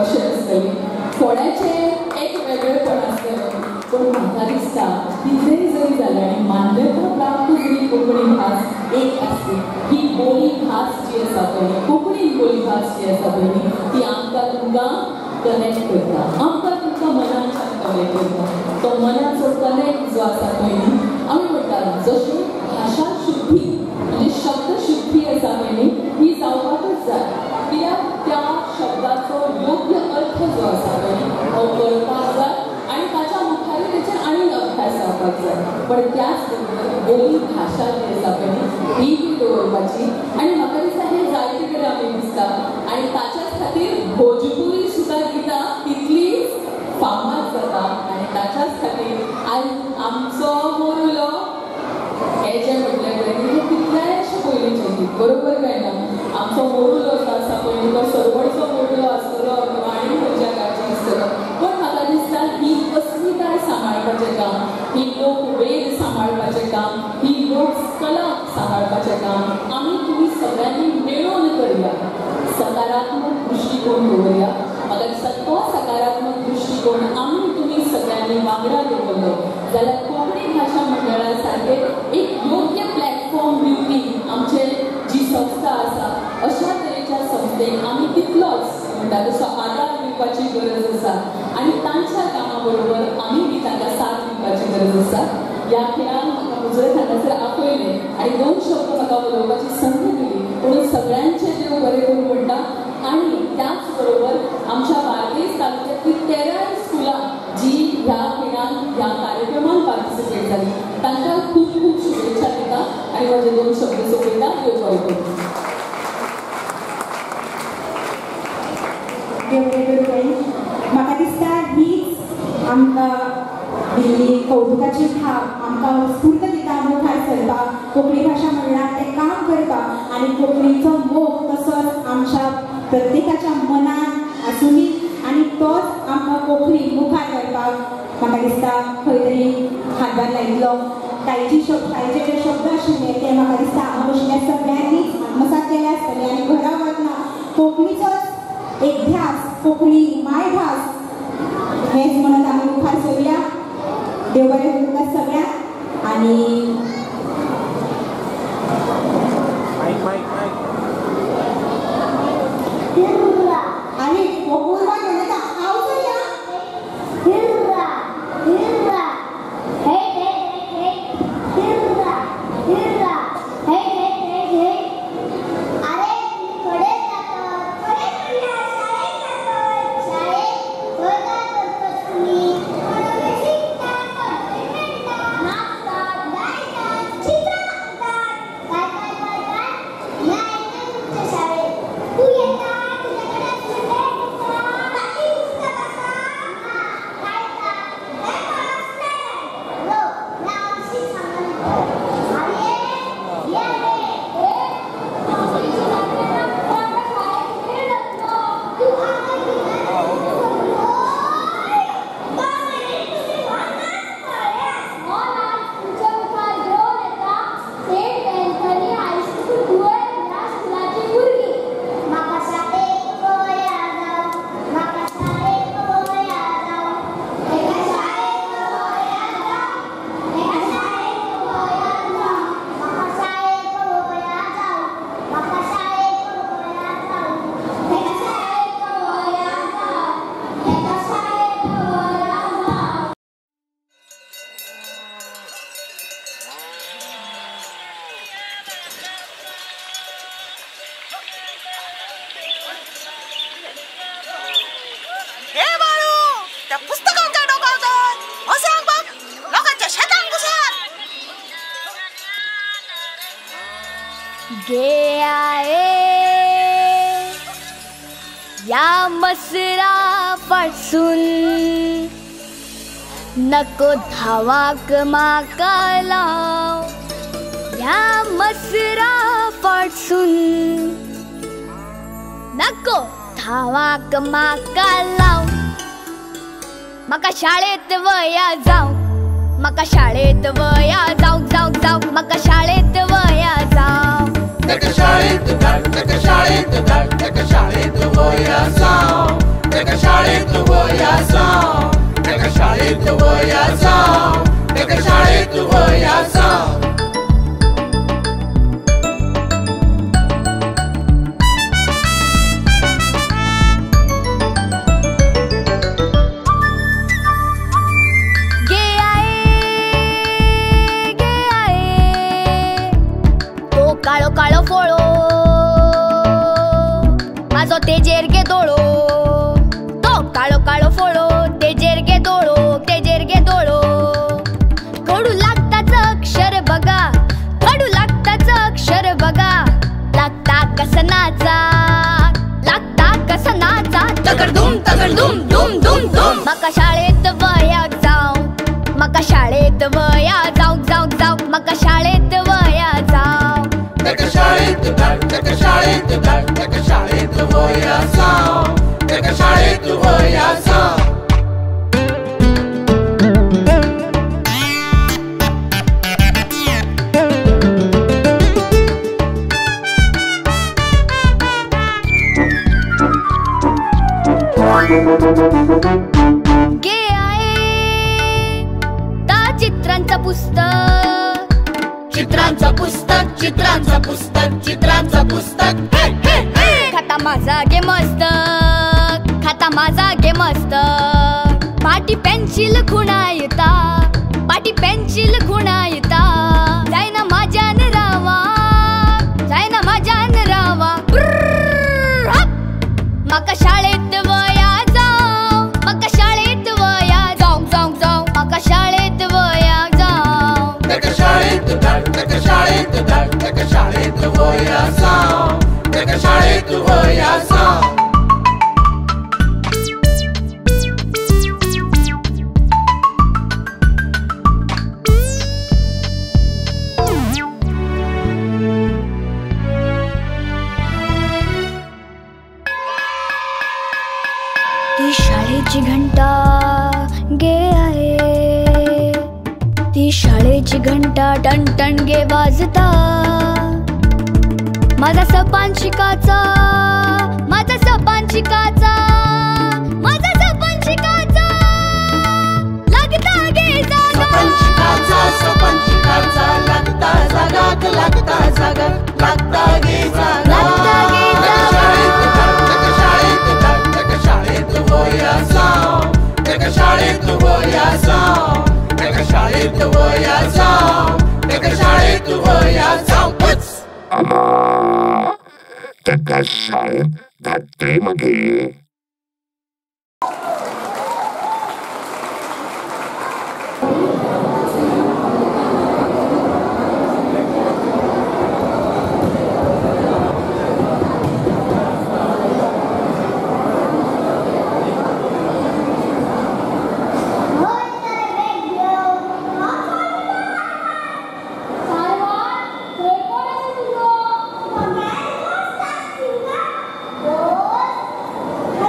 अशें आसतलें. थोड्याचें एक वेगळेपण आसतलें, पूण म्हाका दिसता कितेंय जरी जालें आनी मान्यता प्राप्त जरी कोंकणी भास एक आसली, ही बोली भास जी आसा पळय, कोंकणी बोली भास जी आसा पळय न्ही ती आमकां तुमकां कनेक्ट करता, आमकां तुमकां मनाच्यान कनेक्ट करता. तो मनाचो कनेक्ट जो आसा पळय न्ही आमी म्हणटा जशी भाशा शुद्धी म्हणजे शब्द शुद्धी आसा पळय न्ही ही जावपाकच जाय, कित्याक त्या शब्दाचो योग्य अर्थ जो आसा पळय न्ही हो कळपाक जाय आनी ताच्या मुखारूय तेचेर आनीक अभ्यास जावपाक जाय. पण त्याच बरोबर बोली भाशा जी आसा पळय न्ही ही बी दवरपाची. आनी म्हाका दिसता हें जायते कडेन आमी दिसता आनी ताच्याच खातीर भोजपुरी सुद्दां गितां तितलीच फामाद जाता आनी ताच्याच खातीर आयज आमचो मोरुलो हें जें म्हटलें पळय न्ही हें कितल्याशे पयलींचें गीत, बरोबर काय ना? आमचो मोरुलो जो आसा पळय तो सरवळचो मोरुलो आसतलो किंवा आनी खंयच्या गांवचो आसतलो, पूण म्हाका दिसता ही अस्मिताय सांबाळपाचें काम, ही लोकवेद सांबाळपाचें काम, ही लोककला सांबाळपाचें काम आमी तुमी सगळ्यांनी मेळून करया. सकारात्मक दृश्टिकोन दवरया. म्हाका दिसता तो सकारात्मक दृश्टिकोन आमी तुमी सगळ्यांनी वांगडा दवरलो जाल्यार कोंकणी भाशा मंडळा सारके एक योग्य प्लॅटफॉर्म दिवपी आमचे जी संस्था आसा अशा तरेच्या संस्थेक आमी तितलोच म्हणटा तसो आदार दिवपाची गरज आसा आनी तांच्या कामा बरोबर आमी बी तांकां साथ दिवपाची गरज आसा. ह्या खिणाक म्हाका मुजरत हांगासर आपयलें आनी दोन शब्द म्हाका उलोवपाची संद दिली म्हणून सगळ्यांचें देव बरें करूं म्हणटा. आनी त्याच बरोबर आमच्या बार्देस तालुक्यांतली 13 स्कुलां जी ह्या खिणाक ह्या कार्यक्रमात पार्टिसिपेट जाली तांकां खूब खूब शुभेच्छा दिता आनी म्हजे दोन शब्द सोंपयता. देव बरें करूं. देव बरें करूं ताई. म्हाका दिसता हीच आमकां दिल्ली कौतुकाची थाप आमकां स्फूर्त दिता मुखार सरपाक, कोंकणी भाशा मंडळाक तें काम करपाक आनी कोंकणीचो मोग तसोच आमच्या प्रत्येकाच्या मनान आसुनी आनी तोच आमकां कोंकणी मुखार व्हरपाक म्हाका दिसता खंय तरी हातभार लायतलो. ताईचे शब्द, ताईचे जे शब्द आशिल्ले ते म्हाका दिसता हांगा बशिल्ल्या सगळ्यांनीच आत्मसात केले आसतले आनी घरा वतना कोंकणीचोच एक ध्यास, कोंकणी मायभास हेच म्हणत आमी मुखार सरुया. देव बरें करूं तुमकां सगळ्यांक. आनी आनी उर्बा घेवन येता हांव चलया. गे आये या मसरा पासून नको धावाक म्हाका लाव या मसरा पासून नको धावाक म्हाका लाव म्हाका शाळेत वया जाव म्हाका शाळेत वया जाव जाव जाव म्हाका शाळेत वया जाव ताका शाळेत धाड ताका शाळेत धाड ताका शाळेत वया जाव ताका शाळेत वया जाव ताका शाळेत वया जाव ताका शाळेत वया जाव. काळो काळो फोळो माझो तेजेर गे दोळो तो काळो काळो फोळो तेजेर गे दोळो तेजेर गे दोळो कडू लागताच अक्षर बघा कडू लागताच अक्षर बघा लागता कसं नाचा लागता कसं नाचा तगडधूम तगडधूम धूम धूम धूम म्हाका शाळेत वया जाव म्हाका शाळेत वया जाव जाव जाव म्हाका शाळेत वया जाव ताका शाळेत धाड ताका शाळेत धाड ताका शाळेत वया जाव ताका शाळेत वया जाव. गे आये ता चित्रांचं पुस्तक चित्रांचं पुस्तक चित्रांचं पुस्तक चित्रांचं पुस्तक हे हे हे खाता माझा गे मस्त खाता माझा गे मस्त पाटी पेन्सिल खुणा येता पाटी पेन्सिल खुणा येता जायना माझ्यान रावा जायना माझ्यान रावा म्हाका शाळेत वया जाव म्हाका शाळेत वया जाव जाव जाव म्हाका शाळेत वया जाव ताका शाळेत धाड ताका शाळेत धाड ताका शाळेत वया जाव ताका शाळेत वया जाव. ती शाळेची घंटा गे आहे ती शाळेची घंटा टन टन गे वाजता माझा सपान शिकाचा माझा सपान शिकाचा माझा सपान शिकाचा लागता गे जागा सपन शिकाचा सपन शिकाचा लागता जागाक लागता जागा लागता गे जागा लागता गे जागा. ताका शाळेत धाड ताका शाळेत वया जाव ताका शाळेत वया जाव ताका शाळेत वया जाव ताका शाळेत वया जाव. ताका शाळेत धाडटे मगे. Bye.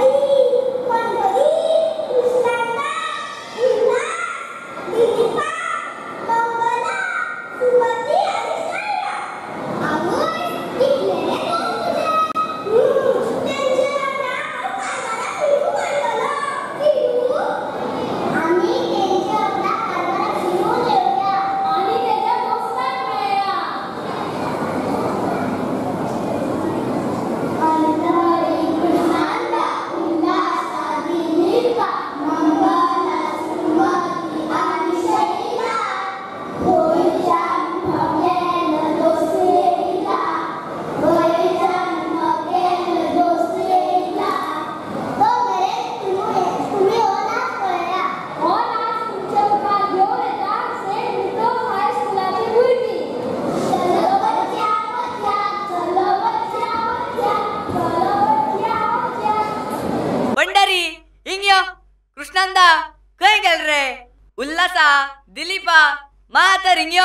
मा आतां रिंगयो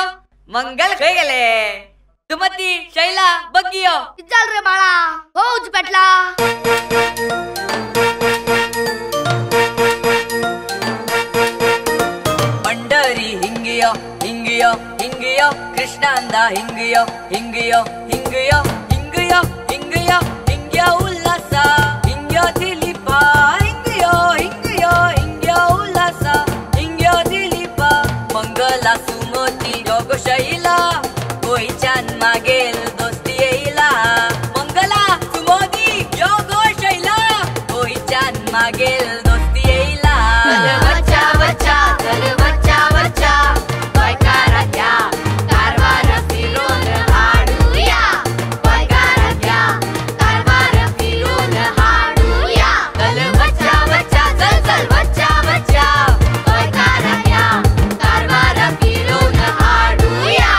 मंगल खंय गेले? सुमती शैला बग्गियो चल रे बाळा हो पेटला. पंढरी हिंगियो हिंगियो हिंगियो कृष्णांदा हिंगियो हिंगियो हिंगियो हिंगियो हिंगियो हिंग्या उल्हासा हिंग्यो दिलीपा हिंगियो हिंगियो हिंग्या उल्हासा हिंग्यो दिलीपा मंगला सुमती योग शैला गोंयच्यान मागेल दोस्ती येयला मंगला सुमती योग शैला गोंयच्यान मागेल दोस्ती येयला. वच्चा वच्चा चल वच्चा वच्चा गोंयकाराच्या कारवार फिरून हाडूया गोंयकाराच्या कारवार फिरून हाडूया. चल वच्चा वच्चा चल चल वच्चा वच्चा गोंयकाराच्या कारवार फिरून हाडूया.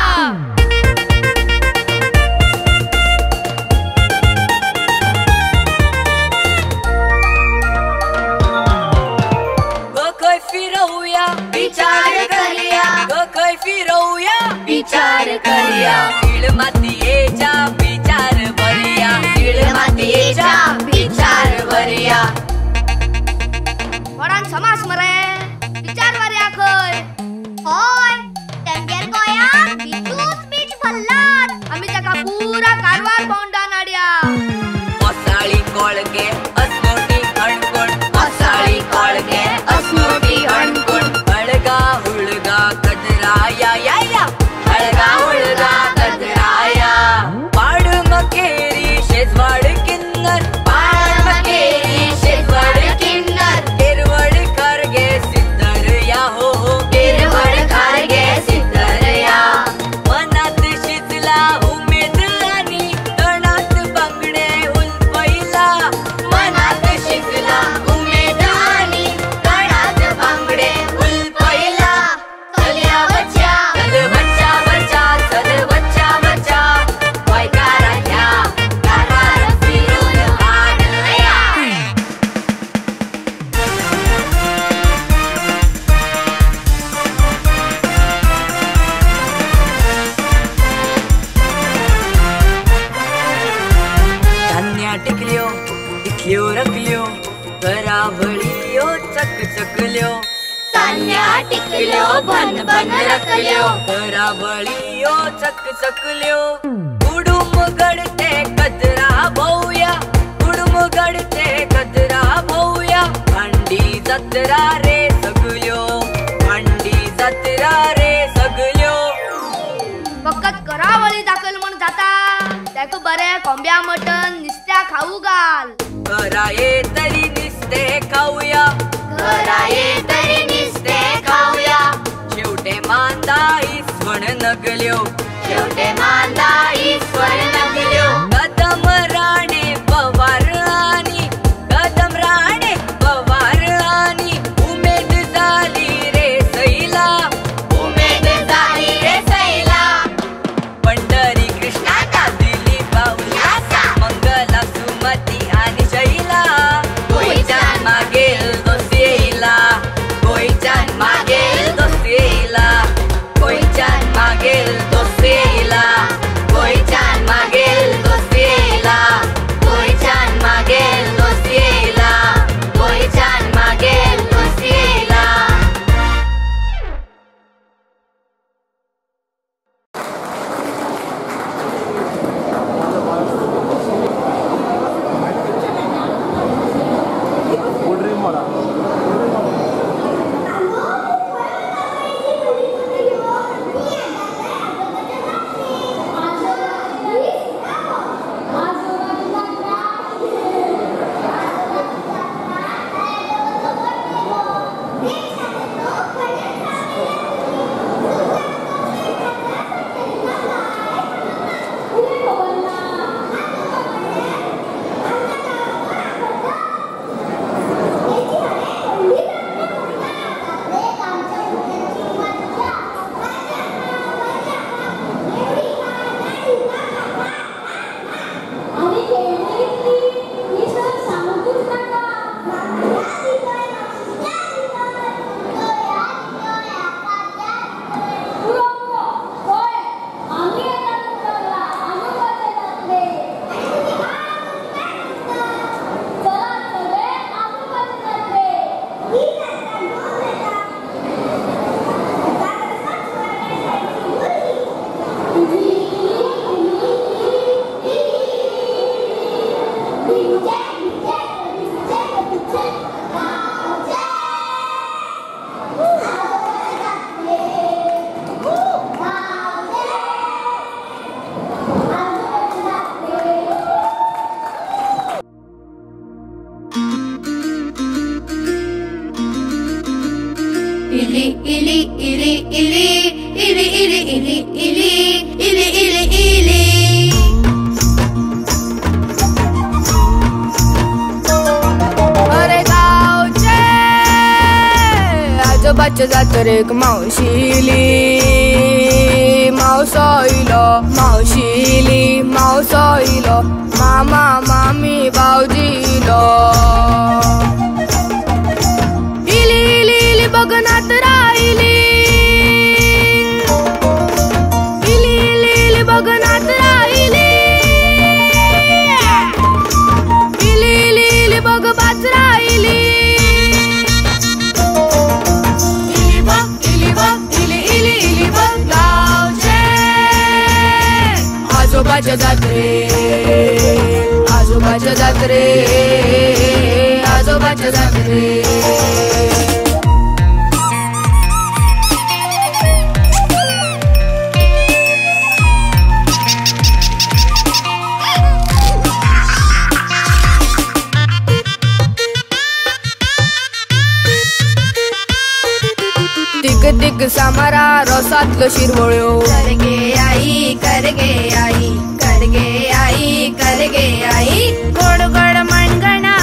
फिरवूया विचार करूया खंय फिरवूया विचार करूया शीळ मातयेच्या विचार भरया शीळ मातयेच्या विचार भरया. कोणान समास मरे विचार भरया खंय. हय तेमगेर गोंयांत बिचूच बीच भल्लात. आमी ताका पुरा कारवार भोंवडान हाडया. मोसाळी कोळगे अस्मोटी हणकोण मोसाळी कोळगे अस्मोटी हणकोण हळगा हुळगा कजराया या या हळगा हुळगा कजराया. पाडमकेरी शेजवाड किन्नर पाडमकेरी शेजवाड किन्नर केरवड खारगे सिद्धर या हो हो केरवड खारगे सिद्धर या. मनात शिजला उमेद आणि तणात बांगडे उलपैला मनात शिजला उमेद आणि तणात बांगडे उलपैला. चलया वच्चा चल वच्चा वच्चा चल वच्चा वच्चा गोंयकाराच्या कारवार फिरून हाडूया. धान्या टिकल्यो टिकल्यो रकल्यो करावळियो चकचकल्यो तान्या टिकल्यो भन भन रकल्यो करावळियो चकचकल्यो. कुडुम गडते कजरा भोवया कुडुम गडते कजरा भोवया भांडी जत्रा रे सगल्यो भांडी जत्रा रे सगल्यो. फकत करावळी दाखयल म्हण जाता तेका बरें कोंब्या मटन निस्त्या खाऊ घाल. घरा ये तरी निस्ते खाऊया घरा ये तरी निस्ते खाऊया. शेवटे मांदा इसवण नगल्यो शेवटे मांदा इसवण नगल्यो. कदम राणे पवार आणि कदम राणे पवार आणि उमेद झाली रे सैला उमेद झाली रे सैला. पंढरी कृष्णाचा दिली पाऊला मंगला सुमती आणि शैला गोंयच्यान मागेल दोस्ती येयला गोंयच्यान मागेल दोस्ती येयला गोंयच्यान मागेल दोस्ती येयला. आजोबाच्या जात्रेक मावशी इली, मावसो इलो, मावशी इली, मावसो इलो, मामा मामी भावजी इलो. इली इली इली बघ नात राहिली, इली इली इली बघ नात राहिली, इली इली इली बघ बाच राहिली. इली बघ इली बघ इली इली इली बघ गावचे आजोबाच्या जात्रेक, आजोबाच्या जात्रेक, आजोबाच्या जात्रेक. तिक तिक सामारा रोसातलो शिरवळ्यो, कर गे आई कर गे आई कर गे आई कर गे आई, गोड गोड मणगणा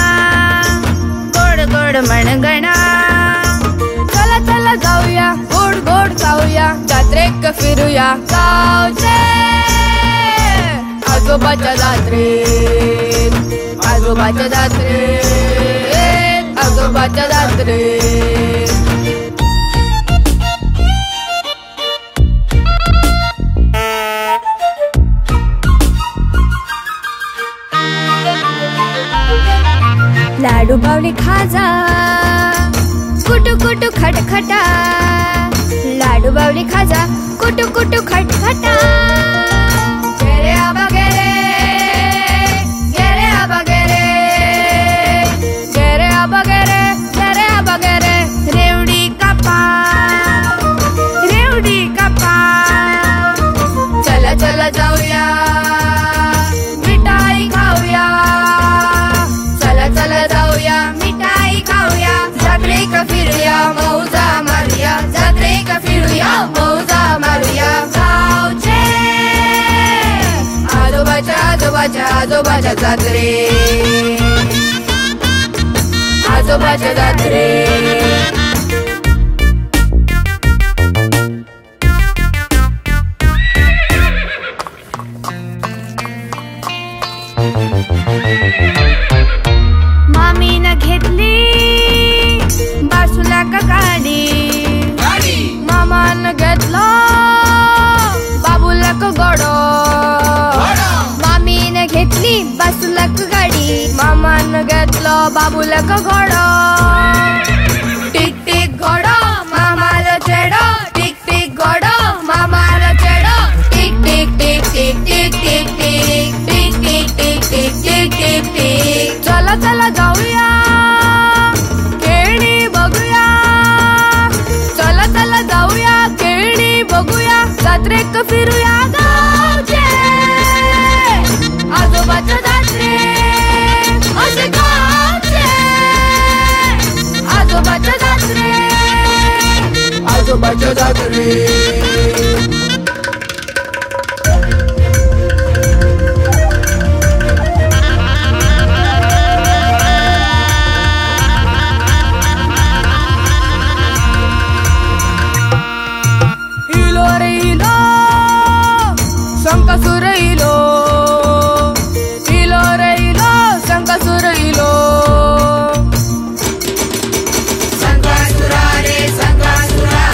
गोड गोड मणगणा. चला चला जाऊया गोड गोड खाऊया, जात्रेक फिरूया गावचे आजोबाच्या जात्रेक, आजोबाच्या जात्रेक, आजोबाच्या जात्रेक. लाडू बावली खाजा कुटू कुटू खटखटा, लाडू बावली खाजा कुटू कुटू खटखटा. गेरे आबा गेरे, गेरे आबा गेरे, गेरे आबा गेरे, गेरे आबा गेरे, रेवडी कापा रेवडी कापा. चला चला जाऊया मिठाई खाऊया, चला चला जाऊया मिठाई खाऊया, जात्रेक फिरूया मौजा मारूया, जात्रेक फिरूया मौजा मारूया. गावचे आजोबाच्या आजोबाच्या आजोबाच्या जात्रेक, आजोबाच्या जात्रेक. मामीनं घेतली बासुला का गाडी, मामान घेतलो बाबूला का घोडो, मामीनं घेतली बासुला का गाडी, मामान घेतलो बाबूला का घोडो. टिक टिक घोडो मामाला चेडो, टिक टिक घोडो मामाला चेडो, tick tick tick tick tick tick tick tick tick tick tick tick tick tick. चला चला जाऊया खेळणी बघूया, चला चला जाऊया खेळणी बघूया, जात्रेक फिरूया गावचे आजोबाच्या जात्रेक, असे गावचे आजोबाच्या जात्रेक, आजोबाच्या जात्रेक. इलो रे इलो शंकासुर इलो, इलो रे इलो शंकासुर इलो, संकासुरा रे संकासुरा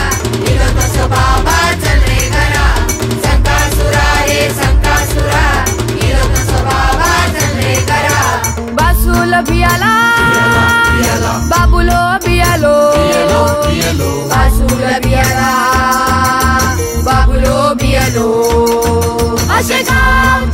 इलो तसो बाबा चल रे घरा, संकासुरा रे संकासुरा इलो तसो बाबा चल रे घरा. बासूल भियाला बाबुलो भियालो, बासूल भियाला बाबुलो भियालो, असे गावचे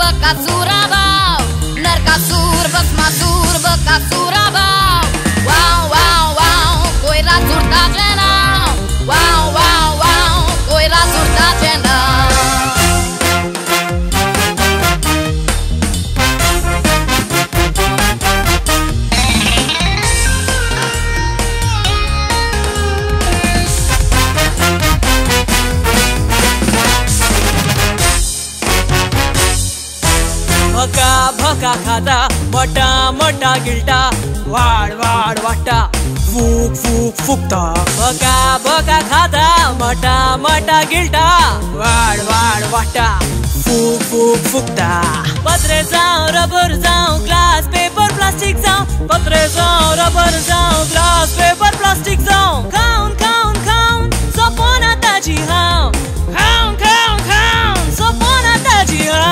बकासुरा भाव, नरकासूर भस्मासूर बकासुरा भाव. वाव वाव वाव कोयरा सुरताचें नांव, वाव वाव वाव कोयरा सुरताचें नांव. भका भका खाता मोटा मोटा गिळटा, वाड वाड वाडटा, फूक फूक फुकता. भका भका खाता मोटा मोटा गिळटा, वाड वाड वाडटा, फूक फूक फुकता. पत्रे जावं रबर जावं ग्लास पेपर प्लास्टीक जावं, पत्रे जावं रबर जावं ग्लास पेपर प्लास्टीक जावं, खावन खावन खावन सोंपोना ताजी हांव, खावन खावन खावन सोंपोना ताजी हांव.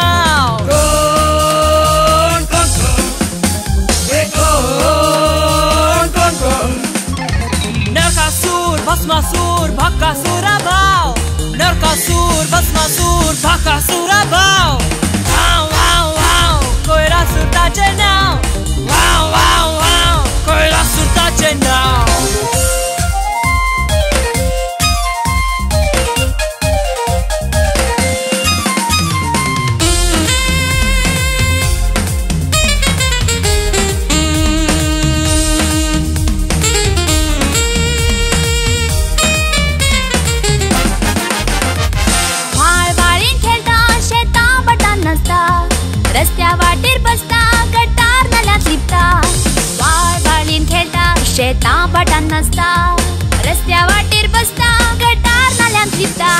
नरकासूर भस्मासूर भकासुरा भाव, नरकासूर भस्मासूर भकासुरा भाव. वाव वाव वाव कोयरा सुरताचें नांव, वाव वाव वाव कोयरा सुरताचें नांव. रस्त्या वाटेर बसता गटार नाल्यार लिपता, वाळ वाळीन खेळटा शेतां भाटान नाचता, रस्त्या वाटेर बसता गटार नाल्यार लिपता.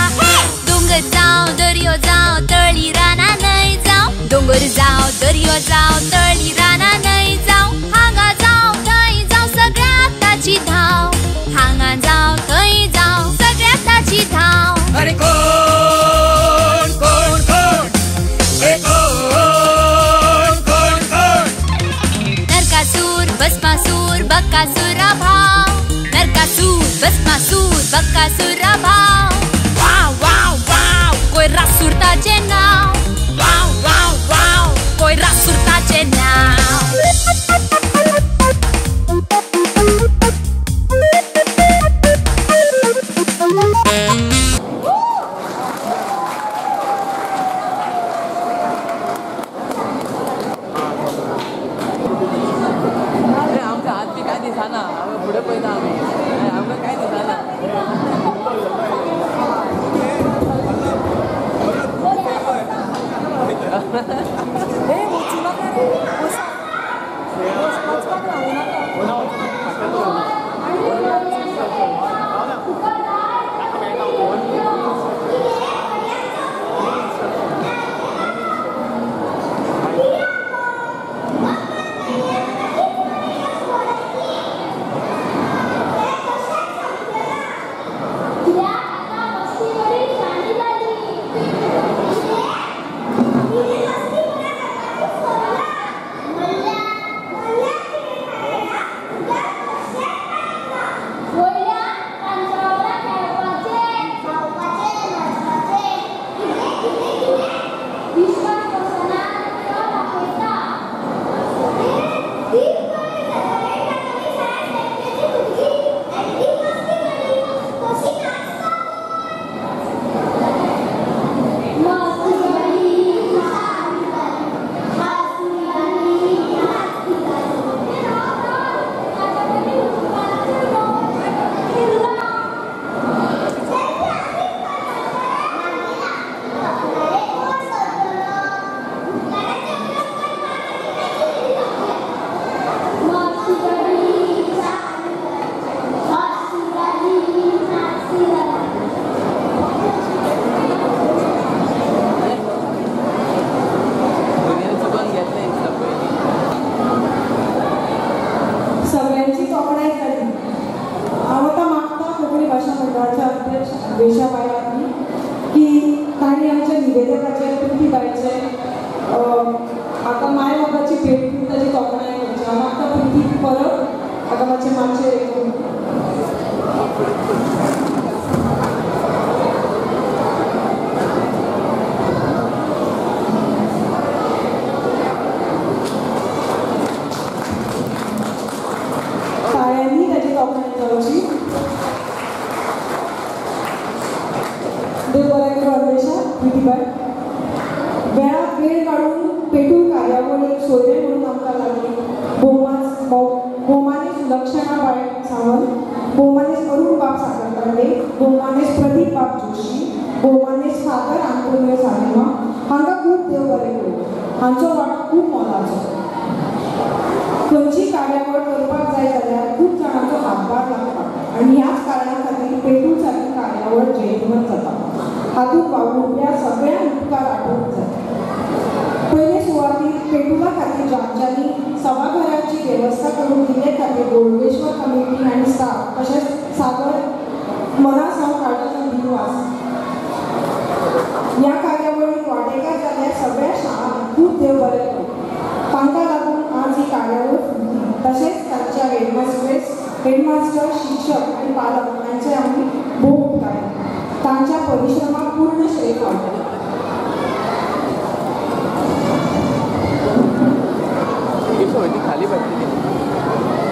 दोंगर जावं दर्यो जावं तळी रानां न्हंय जावं, दोंगर जावं दर्यो जावं तळी रानां न्हंय जावं, हांगा जावं थंय जावं सगळ्याक ताची धांव, हांगा जावं थंय जावं सगळ्याक ताची धांव. अरे कोण कोण कोण हे कोण कोण कोण, नरकासूर भस्मासूर बकासुरा भाव, नरकासूर भस्मासूर बकासुरा भाव. वाव वाव वाव कोयरा सुरताचें नांव, वाव वाव वाव कोयरा सुरताचें नांव. वेळ काडून पेटूल कार्यावळीक सोयरे म्हणून आमकां लागली भोवमानेस्त सुलक्षणा बाय सावंत, भोवमानेस्त अरुण बाब साखरदांडे, भोवमानेस्त प्रदीप बाब जोशी, भोवमानेस्त फादर आंतोनियो सालेमा हांकां खूब देव बरें करूं. हांचो वांटो खूब मोलाचो. खंयची कार्यावळ करपाक जाय जाल्यार खूब जाणांचो हातभार लागता आनी ह्याच कारणा खातीर पेटूल सारकी कार्यावळ जैतिवंत जाता. हातूंत वावुरप्या सगळ्यांक उपकार आठोवंक जाय. पयले सुवातीर पेटुला खातीर जांच्यांनी सभाघराची वेवस्था करून दिल्ले खातीर गोडवेश्वर कमिटी आनी स्टाफ तशेंच सागर मना सावन काळजाचो दिनवास. ह्या कार्यावळीक वांटेकार जाल्ल्या सगळ्या शाळांक खूब देव बरें करूं. तांकां लागून आज ही कार्यावळ फुलली. तशेंच तांच्या हेडमास्टर, शिक्षक आनी पालक हांचे आमी भोव उपकारी. तांच्या परिश्रमाक पूर्ण श्रेय फावता.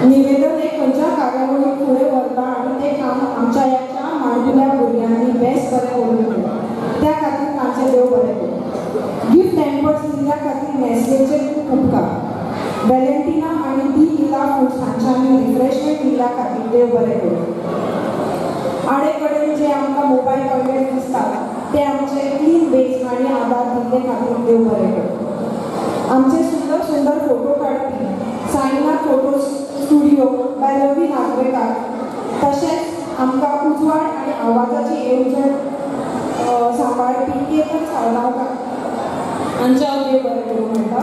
निवेदन हे खंयच्या कार्यावळीक फुडें व्हरता आनी तें काम आमच्या ह्या चार माणकुल्या भुरग्यांनी बेस बरें करून दिलां. त्या खातीर तांचें देव बरें करूं. गिफ्ट हॅम्पर्स दिल्ल्या खातीर नेस्लेचे खूब उपकार. वेलेंटिना आनी दी इला फुड्स हांच्यांनी रिफ्रेशमेंट दिल्ल्या खातीर देव बरें करूं. आडे कडेन जे आमकां मोबायल टॉयलेट दिसतात ते आमचे क्लीन वेस्ट आनी आदार दिल्ले खातीर देव बरें करूं. आमचे सुंदर सुंदर फोटो काडपी Sainath photo studio by Ravi Nagvekar तशेंच आमकां उजवाड आनी आवाजाची येवजण सांबाळपी केतन साळगांवकार हांच्या हांव देव बरें करूं म्हणटा.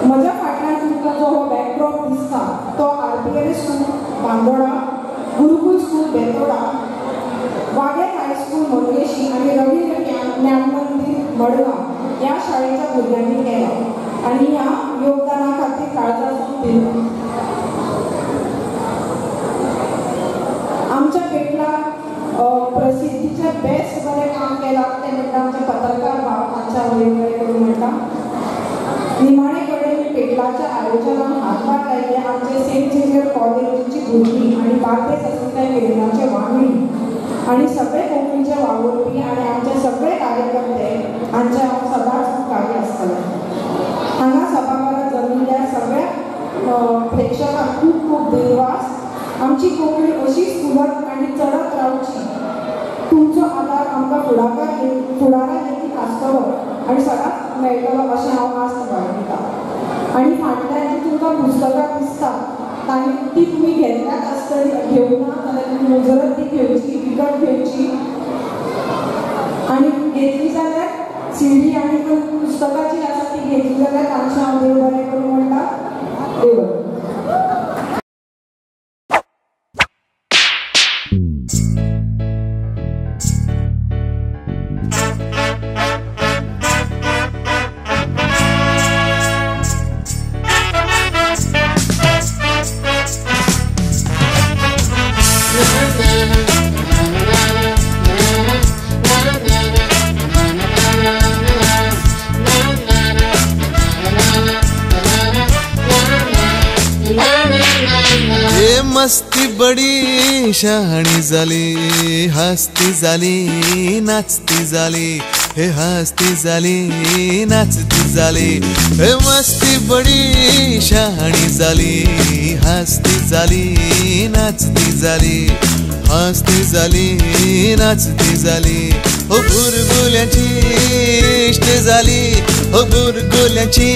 म्हज्या फाटल्यान तुमकां जो हो बॅकड्रॉप दिसता तो RPLS school Bandora, Gurukul school Betora, Waghel high school Mangeshi आनी रवींद्र ज्ञान मंदीर मडगांव ह्या शाळेच्या भुरग्यांनी केला आनी ह्या योगदाना खातीर काळजासून दिलो. आमच्या पेटलाक प्रसिद्धीचें बेस्ट बरें काम केलां तें म्हणटा आमचे पत्रकार भाव हांच्या देव बरें करूं म्हणटा. निमाणे कडेन पेटलाच्या आयोजनाक हातभार लायिल्ले आमचे सेंट झेवियर कॉलेजीची भुरगीं आनी बार्देस अस्मिताय केंद्राचे वांगडी आनी सगळे कोंकणीचे वावुरपी आनी आमचे सगळे कार्यकर्ते हांचे हांव सदांच उपकारी आसतलें. हांगा सभाघरांत जमिल्ल्या सगळ्या प्रेक्षकांक खूब खूब दिनवास. आमची कोंकणी अशीच फुलत आनी चडत रावची. तुमचो आदार आमकां फुडाराक लेगीत आसतलो आनी सदांच मेळटलो अशें हांव आस्त बाळगितां. आनी फाटल्यान जी तुमकां पुस्तकां दिसता तांणी ती तुमी घेतल्यात आसतली, घेवना जाल्यार तुमी मुजरत ती घेवची, विकत घेवची आनी घेतली जाल्यार सीडी आनी पुस्तकां जी आसा ती घेतली जाल्यार तांचें हांव देव बरें करूं म्हणटा. देव बरें. मस्ती बडी शहाणी झाली, हसती झाली, नाचती झाली, हे हसती झाली, नाचती झाली, हे मस्ती बडी शहाणी झाली, हसती झाली, नाचती झाली, हसती झाली, नाचती झाली, हो बुरबुल्याची इश्ट झाली, हो बुरबुल्याची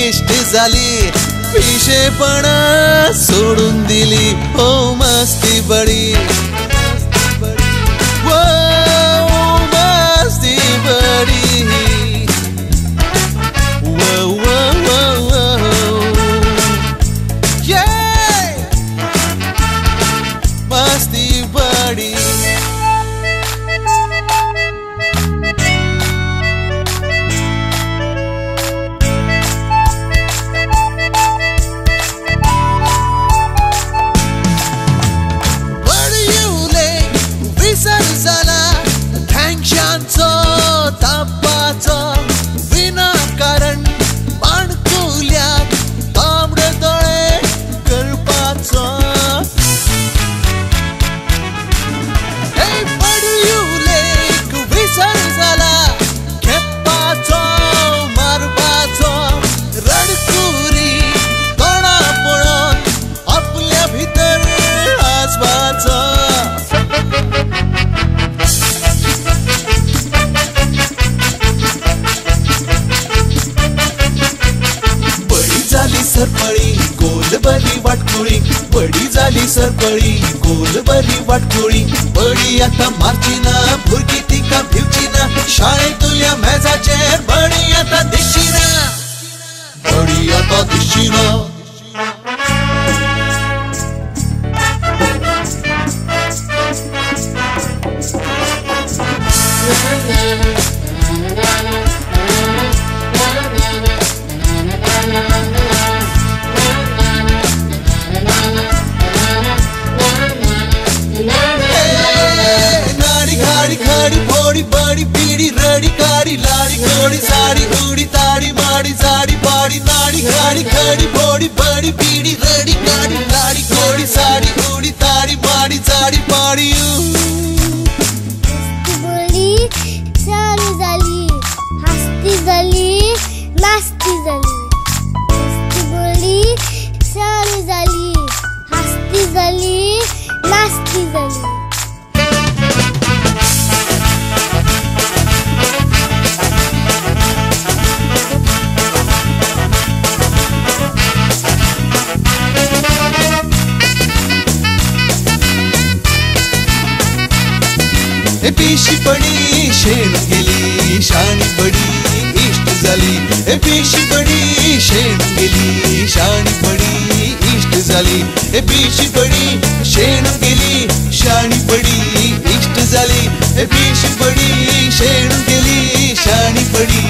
इश्ट झाली, पिशेपणा सोडून दिली, हो मस्ती बडी, वो मस्ती बडी, वो वो वो वो, ये मस्ती बडी. तापाचो वाटकुळी, बडी झाली सरपळी, गोल बरी वाटकुळी. बडी आता मारची ना, भुरगी तिका भिवची ना, शाळेंतल्या मेजाचेर बडी आता दिसची ना, बडी आता दिसची ना. खाडी फोडी बडी पिडी रडी काडी लाडी गोडी साडी उडी ताडी माडी साडी पाडी नाडी खाडी खाडी फोडी बडी पिडी रडी काडी लाडी गोडी साडी उडी ताडी माडी साडी पाडी. बोली शाणी झाली, हसती झाली, नाचती झाली. बोली शाणी झाली, हसती झाली, नाचती झाली. पिशी पडी शेण गेली, शाणी बडी इष्ट झाली. हे पिशी बडी शेण गेली, शाणी बडी इष्ट झाली. हे पिशी बडी शेण गेली, शाणी बडी इष्ट झाली. हे पिशी बडी शेण गेली, शाणी बडी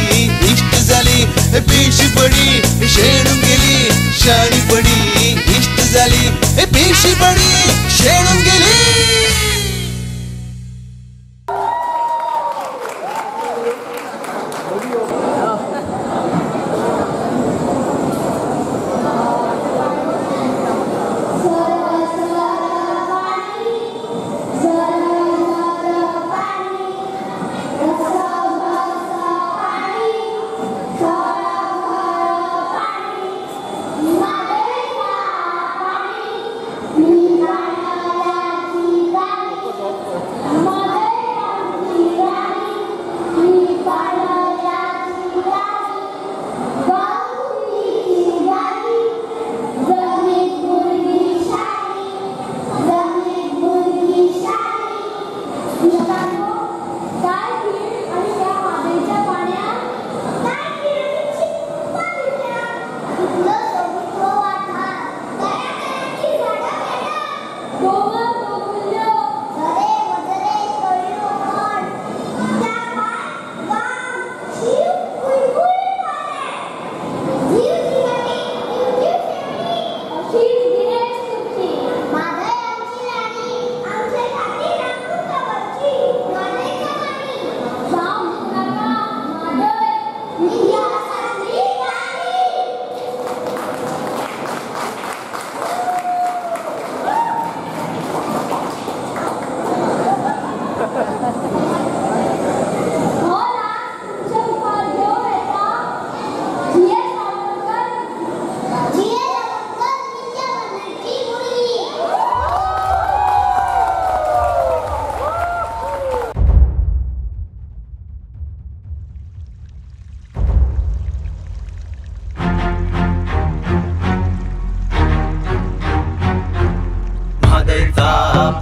इष्ट झाली. हे पिशी बडी शेण गेली, शाणी बडी इष्ट झाली. हे पिशी बडी शेण गेली.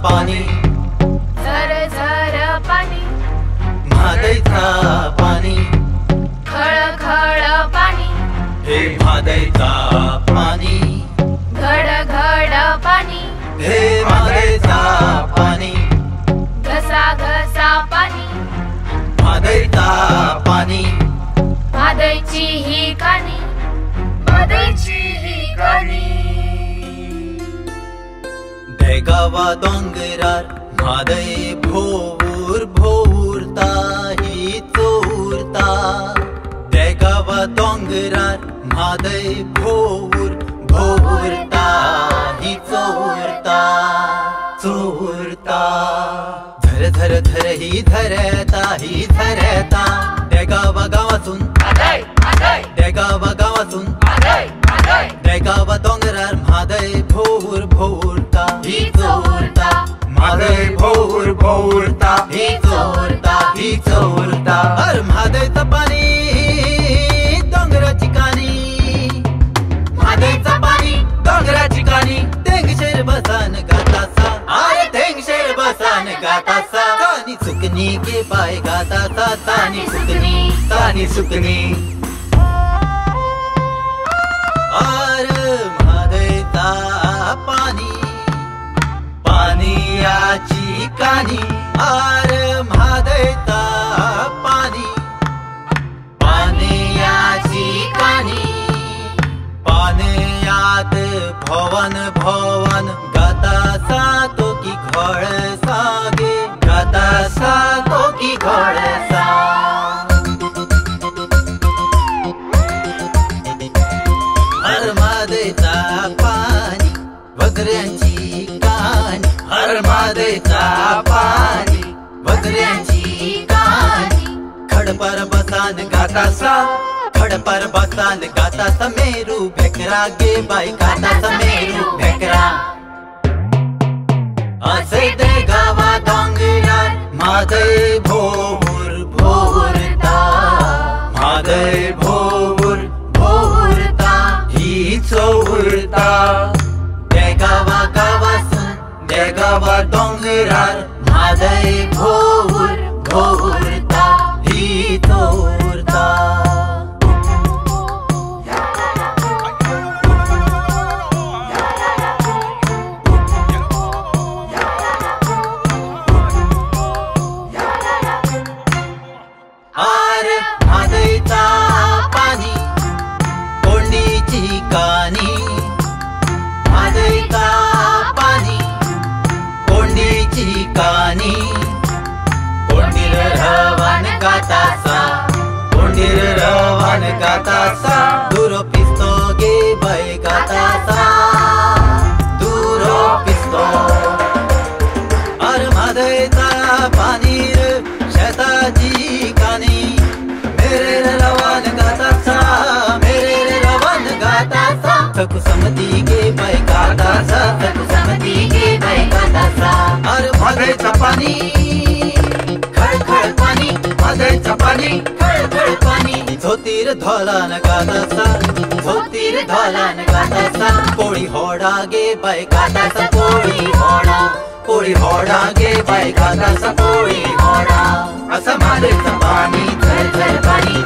पाणी झर झर पाणी, म्हादईचा पाणी खळ खळ पाणी, हे म्हादईचा पाणी घड घड पाणी, हे म्हादईचा पाणी घसा घसा पाणी, म्हादईचा पाणी म्हादईची ही कानी, म्हादईची ही कानी. देगावा डोंगरार म्हादई भोऊर भोऊरता ही चोरता. देगावा डोंगरार म्हादई भोऊर भोऊरता ही चोरता चोरता. धर धर धर ही धरता ही धरता. देगावा गावातून देगावा गावातून देगावा डोंगरार म्हादई भोऊर भोऊरता ही चोरता. म्हादई भोऊर भोऊरता ही चोरता ही चोरता. अरे म्हादईचा पाणी डोंगराची कानी, म्हादईचा पाणी डोंगराची कानी, सुकनी गे बाय गाता सा तानी सुकनी तानी सुकनी। आर म्हादयचा पाणी पानियाची कानी आर म्हादयचा पाणी पानियाची कानी पानियात भवन भवन गाता सा तो की घोळ सागे गाता सा तो की घोळ सा। हर म्हादयचा पाणी वगऱ्यांची कानी हर म्हादयचा पाणी वगऱ्यांची कानी खडपर बसान गाता सा खडपर बसान गाता सा मेरू भेकरा गे बाई गाता सा मेरू भेकरा। असे दे गावा डोंगरार म्हादय भोर भोरता म्हादय भोर भोरता ही चोरता देगावा गावासून देगावा डोंगरार म्हादय भोर भोरता ही चोरता। आर म्हादयचा पाणी कोंडीची कानी म्हादयचा पाणी कोंडीची कानी कोंडीर रवान गाता सा कोंडीर रवान गाता सा दुरो पिस्तो गे बाय गाता सा दुरो पिस्तो। आर म्हादयचा पाणीर शेताची कानी मेरे रवान गाता सा मेरे रवान गाता सा सकुसमती गे बाय गाता सा सकुसमती गे बाय गाता सा। अरे म्हादयचा पाणी खळखळ पाणी म्हादयचा पाणी खळखळ पाणी झोतीर धोलान गाता सा झोतीर धोलान गाता सा कोळी होडा गे बाय गाता सा कोळी होडा कोळी होडा गे बाय गाता सा कोळी होडा। असा म्हादयचा पाणी झर झर पाणी